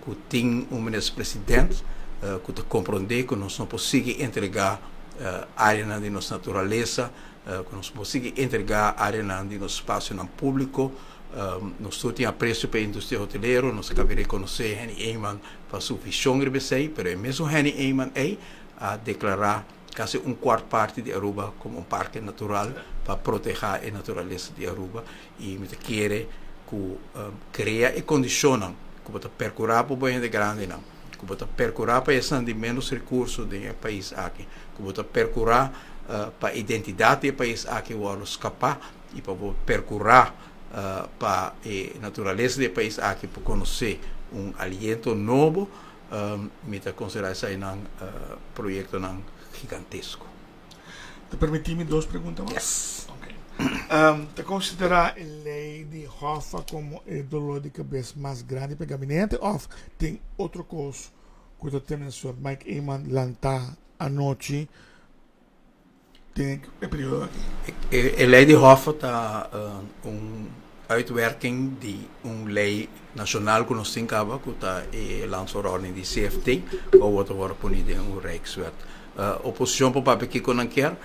ku tin un minister president ku ta komprondé ku nos no por sigui entregá áreanan di nos naturalesa, ku nos no por sigui entregá áreanan di nos spasionan públiko. Nos tur tin apresio pa e industria hotelero, nos a kaba di rekonosé Henny Eman pa su vishon riba esei, pero e mesun Henny Eman ei a deklará Casi un cuart parti di Aruba como un parke natural pa proteha e naturalesa di Aruba y mi ta kere cu crea e condicionnan cu bo ta percura pa bo hende grandinan, cu bo ta percura pa esnan di menos recurso den e pais aki, cu bo ta percura pa identidad di e pais aki wordo scapa y pa bo percura pa e naturalesa di e pais aki por conoce un aliento nobo. Mi ta konsiderá eseinan proyektonan gigantesko. Ta permití mi dos pregunta mas? Yes. Ok. Ta konsiderá e lei di Hoffa komo e dolor di kabes mas grandi pa e gabinete òf tin otro kos ku ta tene Sor Mike Eman lantá anochi den e periodo aki? E lei di Hoffa ta un uitwerking di un lei nashonal ku nos tin kaba ku ta e landsverordening di CFT ku awor ta wòrdu poni den un rijkswet. Oposishon por papia kiko nan kier,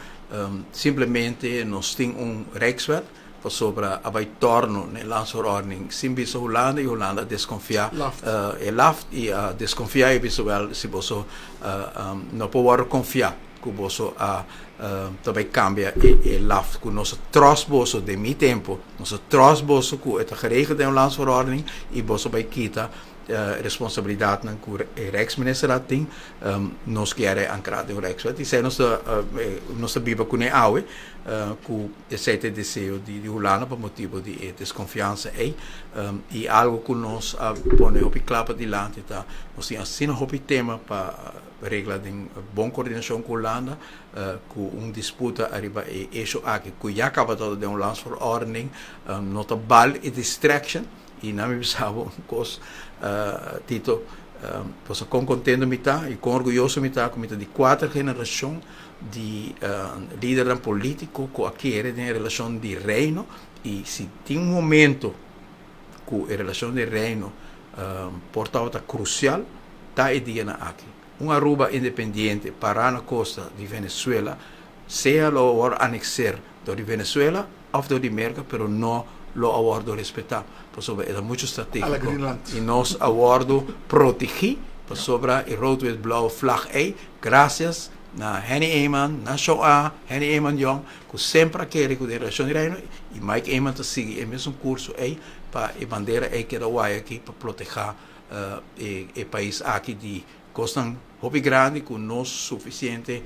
simplemente nos tin un rijkswet pasobra a bai torno na e landsverordening sin bisa Hulanda i Hulanda a deskonfia e laft i a deskonfia i bisa wèl si boso no por wòrdu konfia. Ku boso a ta bai kambia e laf ku nos a tròst boso den mi tempu, nos a tròst boso ku e ta geregeld den un landsverordening i boso bai kita. Responsabilidadnan cu e Rijksministerraad tin, nos kier e ancra den un Rijkswet. Y esey nos ta nos ta biba cune awe, cu esey ta e deseo di Hulanda pa motibo di e desconfiansa ey. Y algo cu nos a pone hopi cla padilanti ta, nos tin asina hopi tema pa regla den bon coordinacion cu Hulanda, cu un disputa ariba e hecho aki cu ya caba ta den un landsverordening, no ta bal e distraction. I nan mi bisa bo un kos, Tito, pasobra kon kontento mi ta i kon orguyoso mi ta ku mi ta di kuater generashon di lidernan polítiko ku a kere den e relashon di Reino i si tin un momento ku e relashon di Reino por tabata krusial ta e dianan aki. Un Aruba independiente pará na kosta di Venezuela sea lo a wòrdu anekser dor di Venezuela òf dor di Merka pero no lo a wòrdu respetá pasobra e ta muchu stratégiko i nos a wòrdu protegí pasobra e rood wit blauw vlag ei grasias na Henny Eman, na Show A, Henny Eman Jong ku semper a kere ku den relashon di Reino i Mike Eman ta sigui e mesun kurso ei pa e bandera ei keda waya aki pa protehá e pais aki di kosnan hopi grandi ku no sufisiente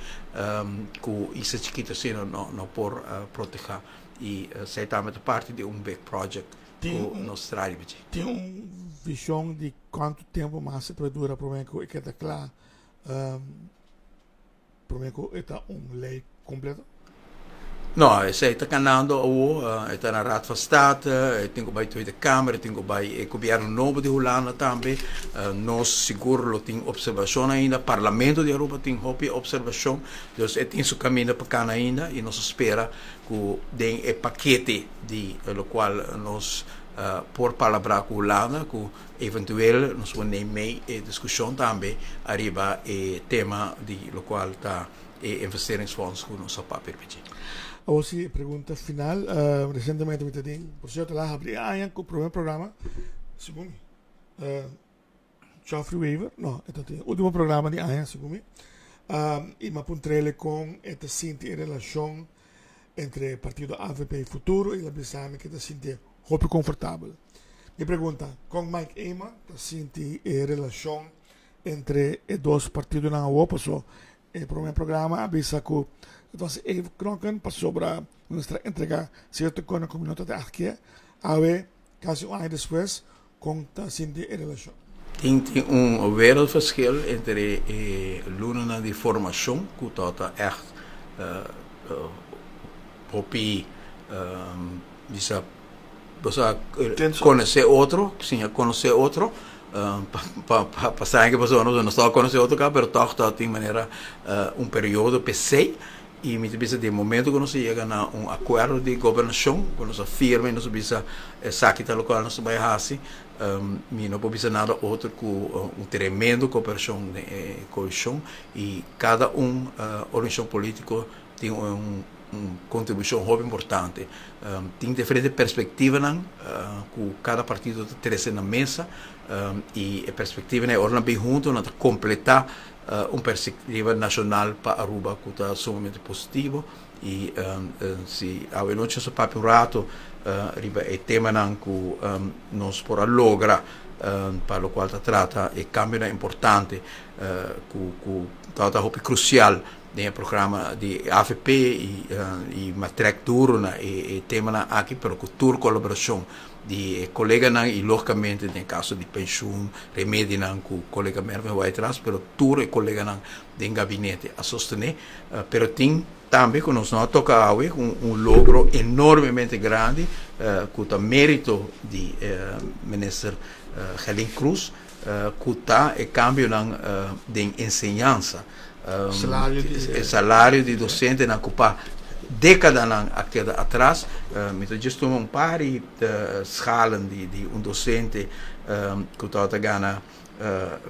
ku isla chikito asina no por protehá i esei tambe ta parti di un big project ku nos traha riba dje. Tin un vishon di kuantu tempu mas e ta dura promé ku e keda kla Prome cu e ta un ley completo? No, esey ta canando awo, e ta na Raad van State, e tin cu bay Tweede Kamer, e tin cu bay e gobierno nobo di Hulanda tambe. Nos sigur lo tin observacion ainda, Parlamento di Aruba tin hopi observacion, dus e tin su caminda pa cana ainda y nos a spera cu den e pakete di locual nos por palabra cu Hulanda cu Eventueel nos por neem mee e discusion tambe ariba e tema di locual ta e investeringsfonds cu nos a papia riba dje. Awor si e pregunta final, recientemente mi ta den, por cierto la habri e aña cu primer programa, segun mi, Geoffrey Wever, no, e ta tin ultimo programa di aña segun mi, y mi a puntrele con e ta sinti e relacion entre partido avp y Futuro y el a bisa mi cu e ta sinti hopi confortabel. Mi pregunta, con Mike Eman ta sinti e relacion entre e dos partidonan awo? Paso e prome programa a bisa cu het was even knokken pasobra nos ta entrega cierto cosnan cu mi no ta ta echt kier. Awe, casi un aña despues, con ta sinti e relacion? Tin tin un wereldverschil entre e lunanan di formacion cu ta echt hopi bisa Bo sa conoce otro, siña conoce otro, pa pa sa ke pasobra nos no staba conoce otro caba, pero tog ta tin manera un periodo p'esey y mi ta bisa den momento cu nos a yega na un acuerdo di gobernacion cu nos a firma y nos a bisa esaki ta locual nos ta bay haci, mi no por bisa nada otro cu un tremendo cooperacion den e coalicion y cada un organisacion politico tin un Un kontribushon hopi importante. Tin diferente perspektivanan ku kada partido ta trese na mesa i e perspektivanan e ora nan bin huntu nan ta kompletá un perspektiva nashonal pa Aruba ku ta sumamente positivo i si awe nochi nos a papia un rato riba e temanan ku nos por a logra pa lokual ta trata e kambionan importante ku tabata hopi krusial Den e programa di avp y m'a trek duro na e temanan aki pero cu tur colaboracion di e coleganan y logicamente den e caso di pensioen, remedinan cu colega Mervin Whiteras pero tur e coleganan den gabinete a sostene. Pero tin tambe cu nos no a toca awe un logro enormemente grandi cu ta merito di Minister Gerlin Croes cu ta e cambionan den enseñansa. E salario di docentenan cu pa decadanan a keda atras. Mi ta djis tuma un par di schalen di un docente cu tabata gana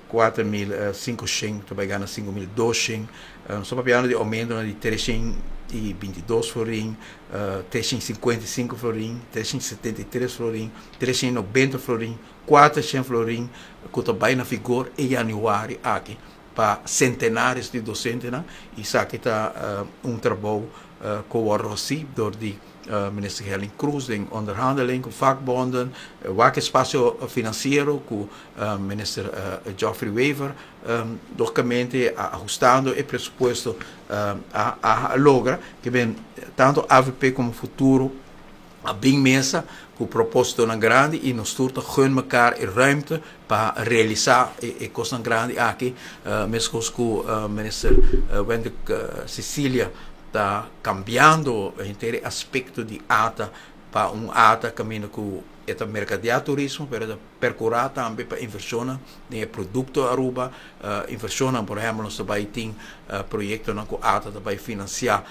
4500 ta bay gana 5200. Nos ta papiando di aumentonan di 322 florin, 355 florin, 373 florin, 390 florin, 400 florin cu ta bay na vigor e januari aki pa centenares di docentenan y esaki ta un trabou cu a wordo haci door di. Minister Gerlin Croes den onderhandeling ku vakbonden, wak espasio finansiero ku Minister Geoffrey Wever, logicamente ahustando e presupuesto a logra ke ben tanto avp komo Futuro a bin mesa ku propositonan grandi i nos tur ta gun mekar e ruimte pa realisa e kosnan grandi aki, meskos ku Minister Wendrick Cecilia ta kambiando henter e aspekto di ata pa un ata kaminda ku e ta merkadea turismo pero e ta perkurá tambe pa invershonnan den e produkto Aruba, invershonnan por ehèmpel nos ta bai tin proyektonan ku ata ta bai finansiá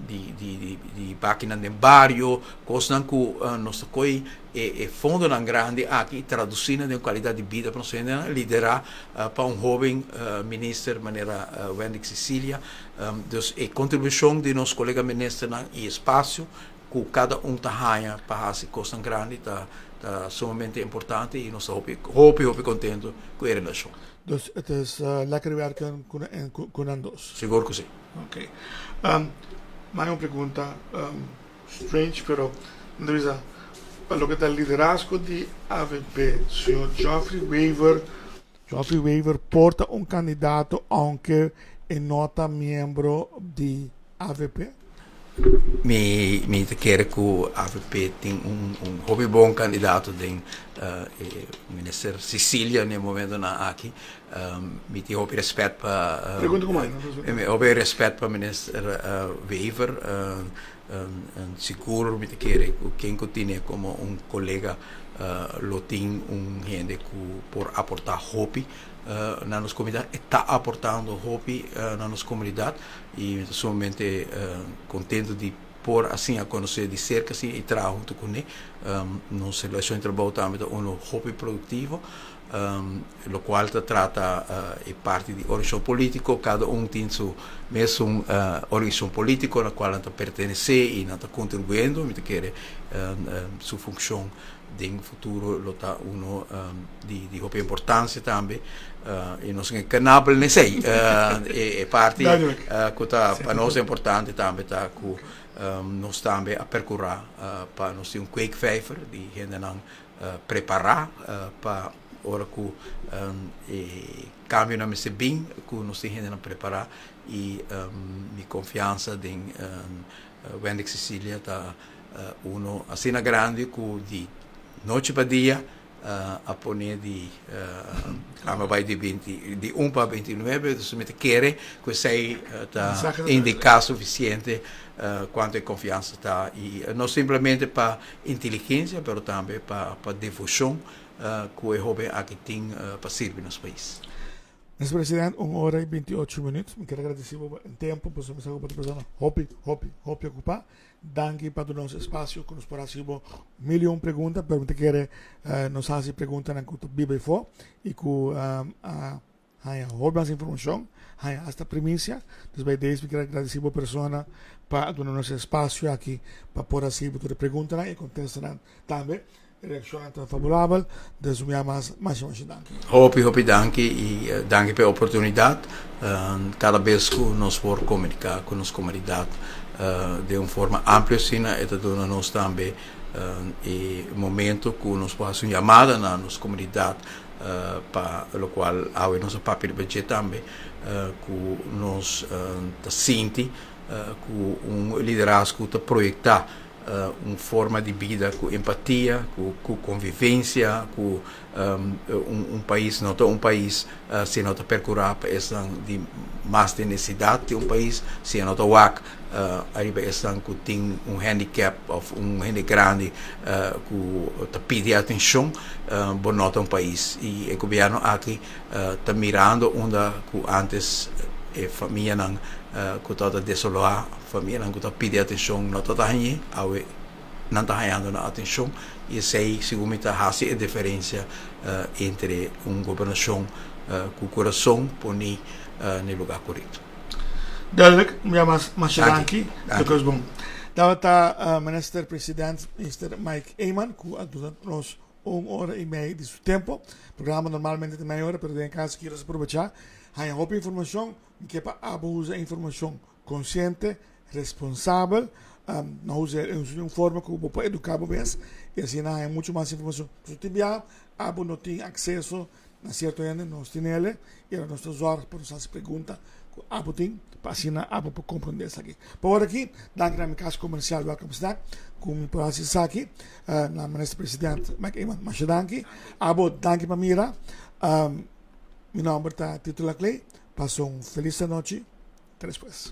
di di di bakinan den bario, kosnan ku nos ta koy e e fondonan grandi aki i tradusí nan den un kalidat di bida pa nos hendenan, liderá pa un hóben minister manera Wendick Cecilia. Dus e kontribushon di nos kolega ministernan i espasio ku kada un ta haña pa hasi kosnan grandi ta ta sumamente importante i nos ta hopi hopi hopi kontento ku e relashon. Dus het is lekker werken ku nan dos. Sigur ku si. Ok. Mai un pregunta strange pero mi ta bisa pa loke ta liderazgo di avp señor Geoffrey Wever, Geoffrey Wever por ta un candidato aunke e no ta miembro di avp? Mi mi ta kere ku avp tin un un hopi bon kandidato den e minister Cecilia na e momentonan aki. Mi tin hopi respet pa Pregunta ku mai. Hopi respet pa minister Wever. Sigur mi ta kere ku ken ku tine komo un kolega lo tin un hende ku por aportá hopi na nos komunidat. E ta aportando hopi na nos komunidat i mi ta sumamente kontento di por asina konosé di serka asina i traha huntu kuné. Nos relashon di trabou tambe ta uno hopi produktivo. Locual ta trata e parti di organisacion politico, cada un tin su mesun organisacion politico na cual nan ta pertenece y nan ta contribuyendo, mi ta kere su funcion den futuro lo ta uno di hopi importancia tambe y nos no kenabel n'esey, e parti cu ta pa nos importante tambe ta cu nos tambe a percura pa nos tin un kweekvijver di hendenan prepará pa ora ku e kambionan mester bin ku nos tin hendenan prepará i mi konfiansa den Wendick Cecilia ta uno asina grandi ku di nochi pa dia a pone di kamba bai di binti di un pa binti nuebe dus mi ta kere ku esei ta indiká sufisiente kuantu e konfiansa ta i no simplemente pa Inteligencia pero tambe pa pa devocion cu e hoben aki tin pa sirbi nos pais. Mister President, un ora y 28 minuut. Mi kier agradeci bo pa e tempo, pasobra mi sa cu bo ta persona hopi, hopi, hopi ocupa. Danki pa duna nos espacio cu nos por haci bo mil y un pregunta, pero mi ta kere nos haci preguntanan cu ta biba efo y cu a Haña hopi mas informashon, haña asta primisia. Dus by deze mi kier agradeci bo persona pa a duna nos e espacio aki pa por haci bo tur e preguntanan y contestanan tambe. E reaccionnan ta favorabel, dus mi a mas masha masha danki. Hopi hopi danki y danki pa e oportunidad. Cada bes cu nos por comunica cu nos comunidad den un forma amplio asina e ta duna nos tambe e momento cu nos por haci un yamada na nos comunidad pa locual awe nos a papia riba dje tambe cu nos ta sinti cu un liderazgo ta proyecta un forma di bida cu empatia, cu convivencia, cu un pais no ta un pais si no ta percura pa esnan di mas den necesidad di un pais, si e no ta wak ariba esnan cu tin un handicap of un hende grandi cu ta pidi atencion, bo no ta un pais. Y e gobierno aki ta mirando unda cu antes e famianan cu tabata desoloa, famianan cu ta pidi atencion no tabata hañ'e, awe nan ta hañando nan atencion y esey segun mi ta haci e diferencia entre un gobernacion cu curason poni na e lugar corecto. Duidelijk, ja mas masha danki. Danki. Bon. Tabata Minister President Mister Mike Eman cu a duna nos un ora y mei di su tempo. Programa normalmente ta mei ora, pero den e caso aki nos a probecha haña hopi informacion. Mi ke pa abo usa informacion consciente, responsabel. No usa un forma ku bo por eduká bo mes i asina haña muchu mas informashon. Pasobra tin bia abo no tin akseso na sierto hende, nos tin ele i nos ta zòrg pa nos hasi pregunta ku abo tin pa asina abo por komprondé esaki. Pa ora aki, danki na mi kas komersial Welcome Snack ku mi por hasi esaki. Na Minister President Mike Eman, masha danki. Abo, danki pa mira. Mi nòmber ta Tito Laclay. Pasa un felis anochi. Te despues.